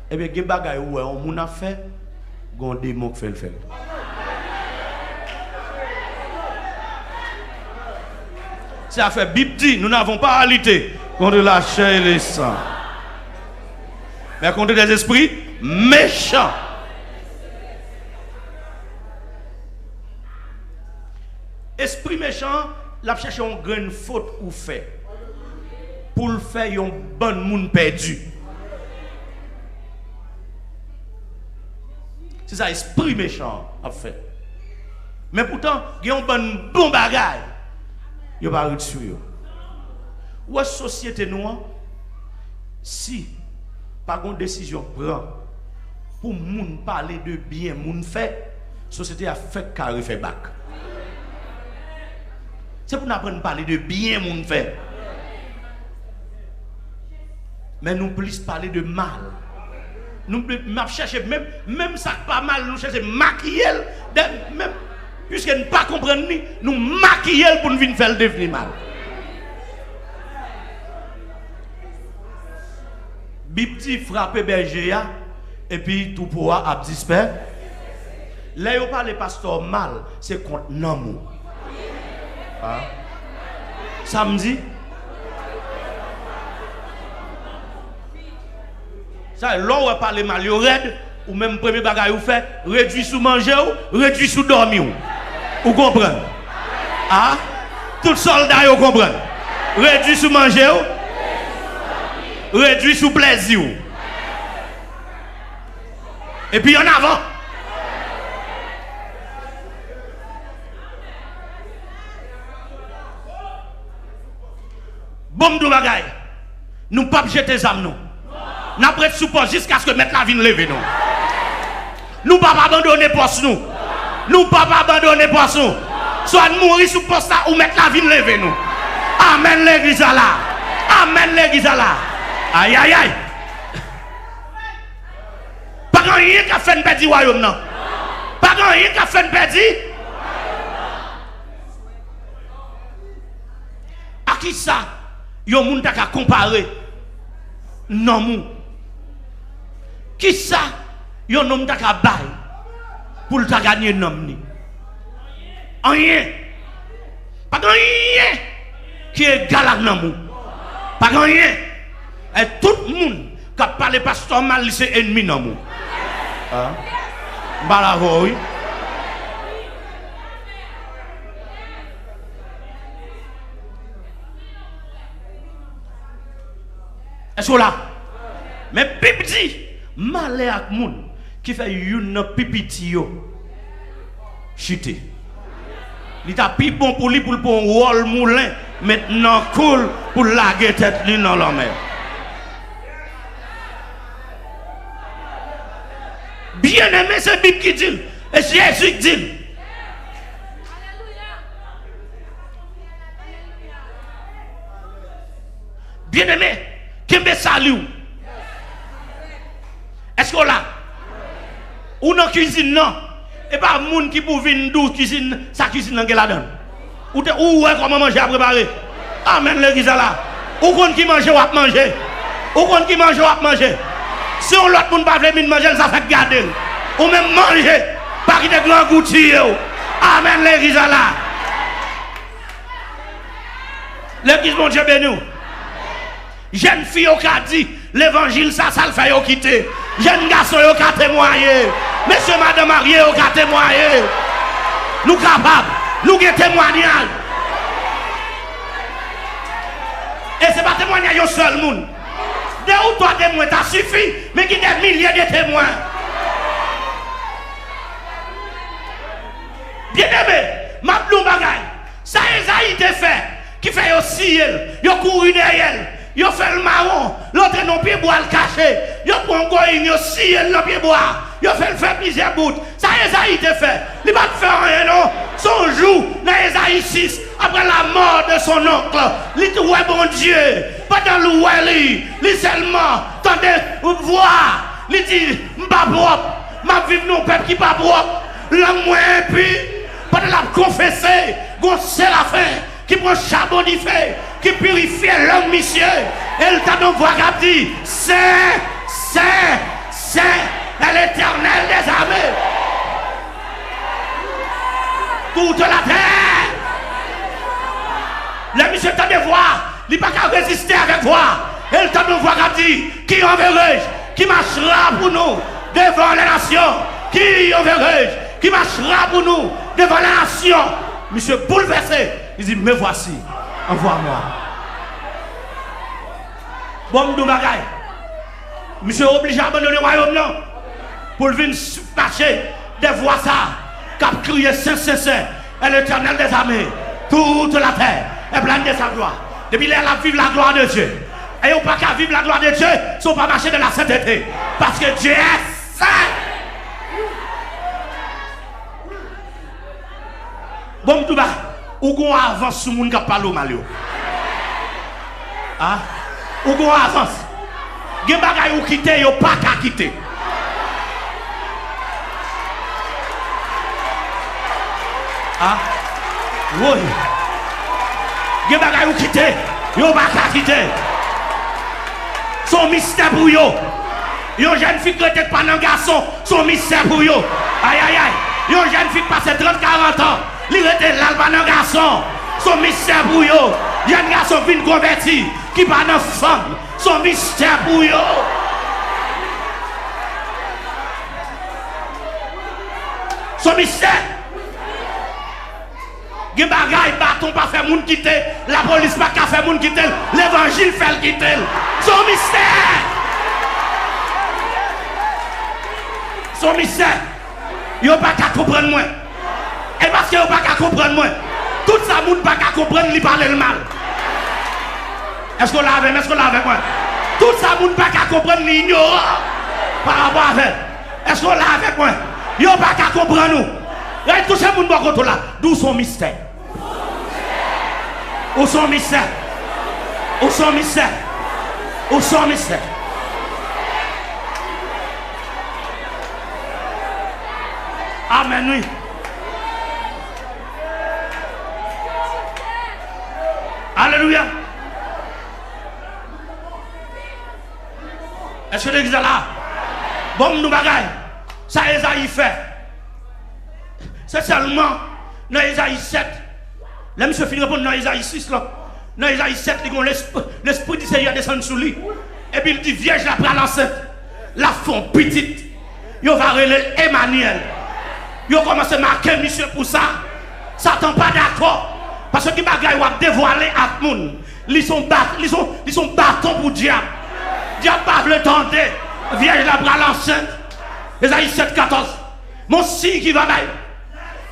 Ebyen, gen bagay ou wè yon moun ap fè, gen yon demon k fè l fè l. Se sa fè Bib di, nous n'avons pas à lutter contre la chair et le sang, mais contre des esprits méchants. Espri mechan, l ap chèche yon grenn fot ou fè pou l fè yon bann moun pèdi. Se sa espri mechan an ap fè. Men poutan, gen yon bann bon bagay, yo pa ret sou yo. Ou wè sosyete nou an, si pa gon desizyon k pran pou moun pale de byen moun fè, sosyete a fèk ka refè bak. Se pou n aprann pale de byen moun fè. Men nou plis pale de mal. Nou, m ap chèche menm, menm sa k pa mal, nou chèche makiye l. Dè, menm, piske n pa konprann li, nou makiye l pou n vin fè l devni mal. Bib di, frape bèje a, epi twoupo a ap dispè. Lè yo pale pastè w mal, se kont nanm ou. A? Sa m di? Sa, lè w wè pale mal yo rèd, ou menm premye bagay ou fè, redwi sou manje w, redwi sou dòmi w. Ou konprann? A? Tout sòlda yo konprann. Redwi sou manje w, redwi sou plèzi w. Epi ann avan. Bon, m di w bagay. Nou p ap jete zam nou. N ap ret sou pòs jiskaske Mèt la vin leve nou. Nou p ap abandone pòs nou. Nou p ap abandone pòs nou. Swa n mouri sou pòs la ou Mèt la vin leve nou. Amèn, legliz la la. Amèn, legliz la la. Ayayay. Pa gen anyen k ap fè n pèdi wayòm nan. Pa gen anyen k ap fè n pèdi. A kisa yon moun ta ka konpare nanm ou? Kisa yon nonm ta ka bay pou l ta ganye nanm li? Anyen. Pa gen anyen ki egal ak nanm ou. Pa gen anyen. E tout moun k ap pale pastè w mal, li se enmi nanm ou. A? M pale avè w, wi. Èske w la? Men Bib di, malè ak moun ki fè youn nan pi piti yo chite. Li ta pi bon pou li pou l pran yon wòl moulen, met nan kou l pou l lage tèt li nan lanmè. Byeneme, se Bib ki di l, e Jezi k di l. Byeneme, kenbe sali w. Èske w la? Ou nan kizin nan. E pa moun ki pou vin di w kizin, sa kizin nan gen ladan l. Ou te, ou wè kòman manje a prepare. Amèn, legliz la la. Ou konn ki manje w ap manje. Ou konn ki manje w ap manje. Si yon lòt moun pa vle vin manje l, sa fèk gade l. Ou menm manje. Pa kite grangou tiye w. Amèn, legliz la la. Legliz, Bondye beni w. Jèn fi yo ka di, Levanjil sa, sa l fè yo kite. Jèn gason yo ka temwaye. Mesye, madanm marye yo ka temwaye. Nou kapab. Nou gen temwanyaj. E se pa temwanyaj yon sèl moun. De ou twa temwen ta sifi, men gen dè milye de temwen. Byeneme, m ap di w yon bagay. Sa Ezayi te fè, ki fè yo siye l, yo kouri dèyè l, yo fè l mawon, l antre nan pye bwa, l kache. Yo pran yon goyin, yo siye l nan pye bwa, yo fè l fè plizyè bout. Sa Ezayi te fè, li pa t fè anyen non. Se yon jou, nan Ezayi sis, après la mort de son oncle, li te wè Bondye. Pandan l wè li, li sèlman tande vwa. Li di, "M pa pwòp. M ap viv nan yon pèp ki pa pwòp. Lang mwen enpi." Pandan l ap konfese, gon serafen ki pran chabon dife, ki pirifye lang misye. E l tande yon vwa k ap di, "Sen, sen, sen est l'Éternel des armées." Toute la terre. Lè misye tande vwa, li pa ka reziste avèk vwa. E l tande yon vwa k ap di, "Qui enverrai-je qui marchera pour nous devant les nations? Qui enverrai-je qui marchera pour nous devant les nations?" Misye boulvèse. Li di, "Me voici, envoie-moi." Bon, m di w bagay. Misye oblije abandone wayòm nan pou l vin s-, mache dèyè vwa sa k ap kriye, "Sen, sen, sen est l'Éternel des armées, toute la terre est pleine de sa gloire." Depi lè a l ap viv la gloire de Dieu. E ou pa ka viv la gloire de Dieu si w pa mache dans la sainteté. Paske Dye sen. Bon, m tou ba, ou gon avans sou moun k ap pale w mal yo. A? Ou gon avans. Gen bagay ou kite, yo pa ka kite. A? Woy. Gen bagay ou kite, yo pa ka kite. Se yon mistè pou yo. Yon jèn fi k rete k pa nan gason, se yon mistè pou yo. Ayayay. Yon jèn fi k pase trant, karant an, li rete la, l pa nan gason, se yon mistè pou yo. Jèn gason k vin konvèti, ki pa nan fanm, se yon mistè pou yo. Se yon mistè. Gen bagay, baton pa fè moun kite, lapolis pa ka fè moun kite l, levanjil fè l kite l. Se yon mistè. Se yon mistè. Yo pa ka konprann mwen. E paske yo pa ka konprann mwen, tout sa moun pa ka konprann, li pale l mal. Èske w la avè m? Èske w la avèk mwen? Tout sa moun pa ka konprann, li inyoran pa rapò avè l. Èske w la avèk mwen? Yo pa ka konprann ou. Rèy touche moun bò kote w la. Di w se yon mistè. Ou se yon mistè. Ou se yon mistè. Ou se yon mistè. Amèn, wi. Alelouya. Èske legliz la la? Bon, m di w bagay. Sa Ezayi fè. Se sèlman nan Ezayi sèt. Lè misye fin reponn nan Ezayi sis lan, nan Ezayi sèt, li gon lespri, lespri di Senyè desann sou li. Epi l di, vyèj la pral ansent. L ap fè yon pitit. Yo va rele l Emanyèl. Yo kòmanse make misye pou sa. Satan pa dakò. Paske ki bagay w ap devwale ak moun? Li se yon ba-, li se yon, li se yon baton pou dyab. Dyab pa vle tande. Vyèj la pral ansent. Ezayi sèt katòz. Mon siy ki va bay.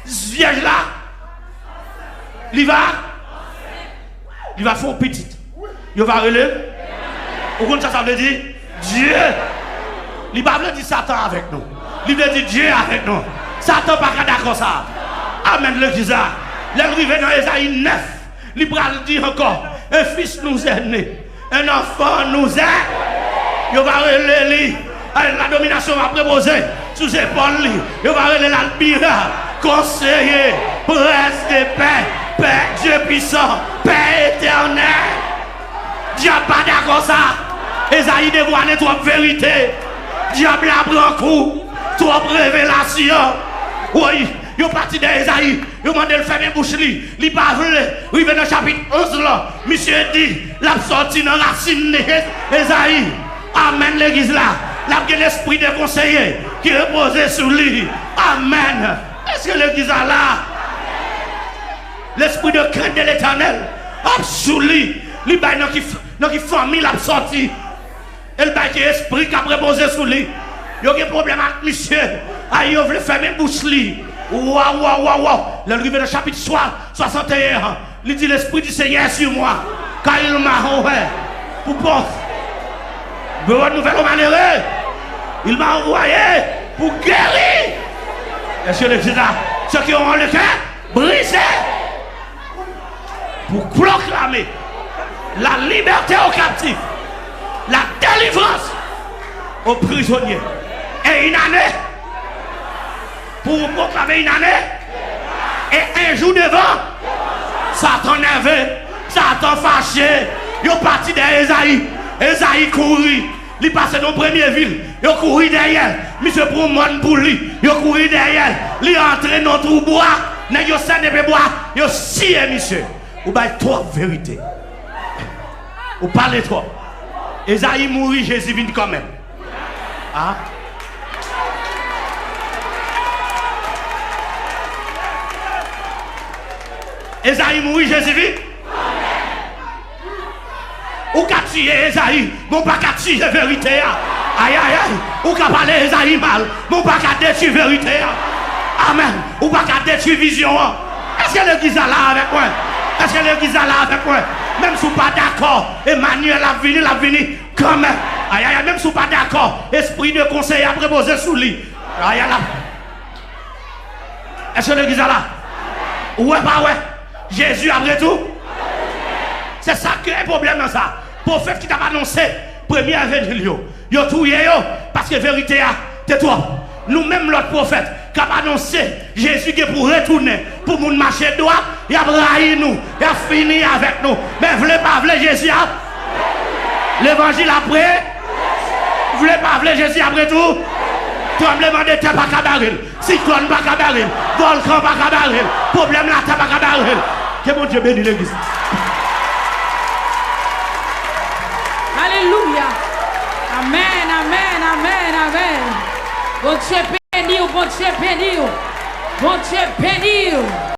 Vyèj la, li va, li va fè yon pitit. Yo va rele l. Ou konn sa sa vle di? Dye. Li pa vle di Satan avèk nou. Li vle di Dye avèk nou. Satan pa ka dakò sa. Amèn, legliz la. Lè l rive nan Ezayi nèf, li pral di ankò, un fils nous est né, un enfant nous est. Yo va rele li. Ay, la dominasyon va repoze sou zepòl li. Yo va rele l admirab, konseye, prens de pè, pè, Dye pwisan, pè etènèl. Dyab pa dakò sa. Ezayi devwale twòp verite. Dyab la pran kou. Twòp revelasyon. Woy, yo pati dèyè Ezayi. Yo mande l fèmen bouch li. Li pa vle. Rive nan chapit onz lan, misye di l ap sòti nan rasin li. Ezayi, Amèn, legliz la. L ap gen lespri de konseye ki repoze sou li. Amèn. Èske legliz la la? Lespri de krent de Letènèl ap sou li. Li bay nan ki, nan ki fanmi l ap sòti. E l bay ki espri k ap repoze sou li. Yo gen pwoblèm ak misye. Ay, yo vle fèmen bouch li. Waw, waw, waw, waw. Lè l rive nan chapit swa, swasanteyen an, li di, L'esprit du Seigneur est sur moi, car il m'a ouvert pour porter bonne nouvelle aux malheureux. Il m'a envoyé pour guérir. Est-ce que le Jésus a ceux qui ont le cœur brisé? Pour proclamer la liberté aux captifs, la délivrance aux prisonniers. Et une année, pour proclamer une année, et un jour devant, Satan nève, Satan fache, yo pati dèyè Ezayi. Ezayi kouri, li pase nan premye vil, yo kouri dèyè l. Misye pran mòn pou li, yo kouri dèyè l. Li antre nan twou bwa, nèg yo sène epe bwa, yo siye misye. Ou bay twòp verite. Ou pale twòp. Ezayi mouri, Jezi vin kanmenm. Ah. Ezayi mouri, Jezi vin. Ou ka tiye Ezayi, men w pa ka tiye verite a. Ayayay, ou ka pale Ezayi mal, men w pa ka detwi verite a. Amèn. Ou pa ka detwi vizyon an. Èske legliz la la avèk mwen? Èske legliz la la avèk mwen? Menm si w pa dakò, Emanyèl ap vini, l ap vini kanmenm. Ayayay, menm si w pa dakò, espri de konseye ap repoze sou li. Ayayay. Èske legliz la la? Ou wè pa wè? Jezi ap retou. Se sa k kreye pwoblèm nan sa. Pwofèt ki t ap anonse premye evanjil yo, yo touye yo paske verite a te twòp. Nou menm lòt pwofèt k ap anonse Jezi gen pou retounen pou moun mache dwat, y ap rayi nou, y ap fini avèk nou. Men vle pa vle, Jezi ap. Levanjil ap pre. Vle pa vle, Jezi ap retou. Tranblemanntè pa ka bare l. Siklòn pa ka bare l. Vòlkan pa ka bare l. Pwoblèm latè pa ka bare l. Ke Bondye beni legliz. Alelouya. Amèn, amèn, amèn, amèn. Bondye beni w, Bondye beni w. Bondye beni w.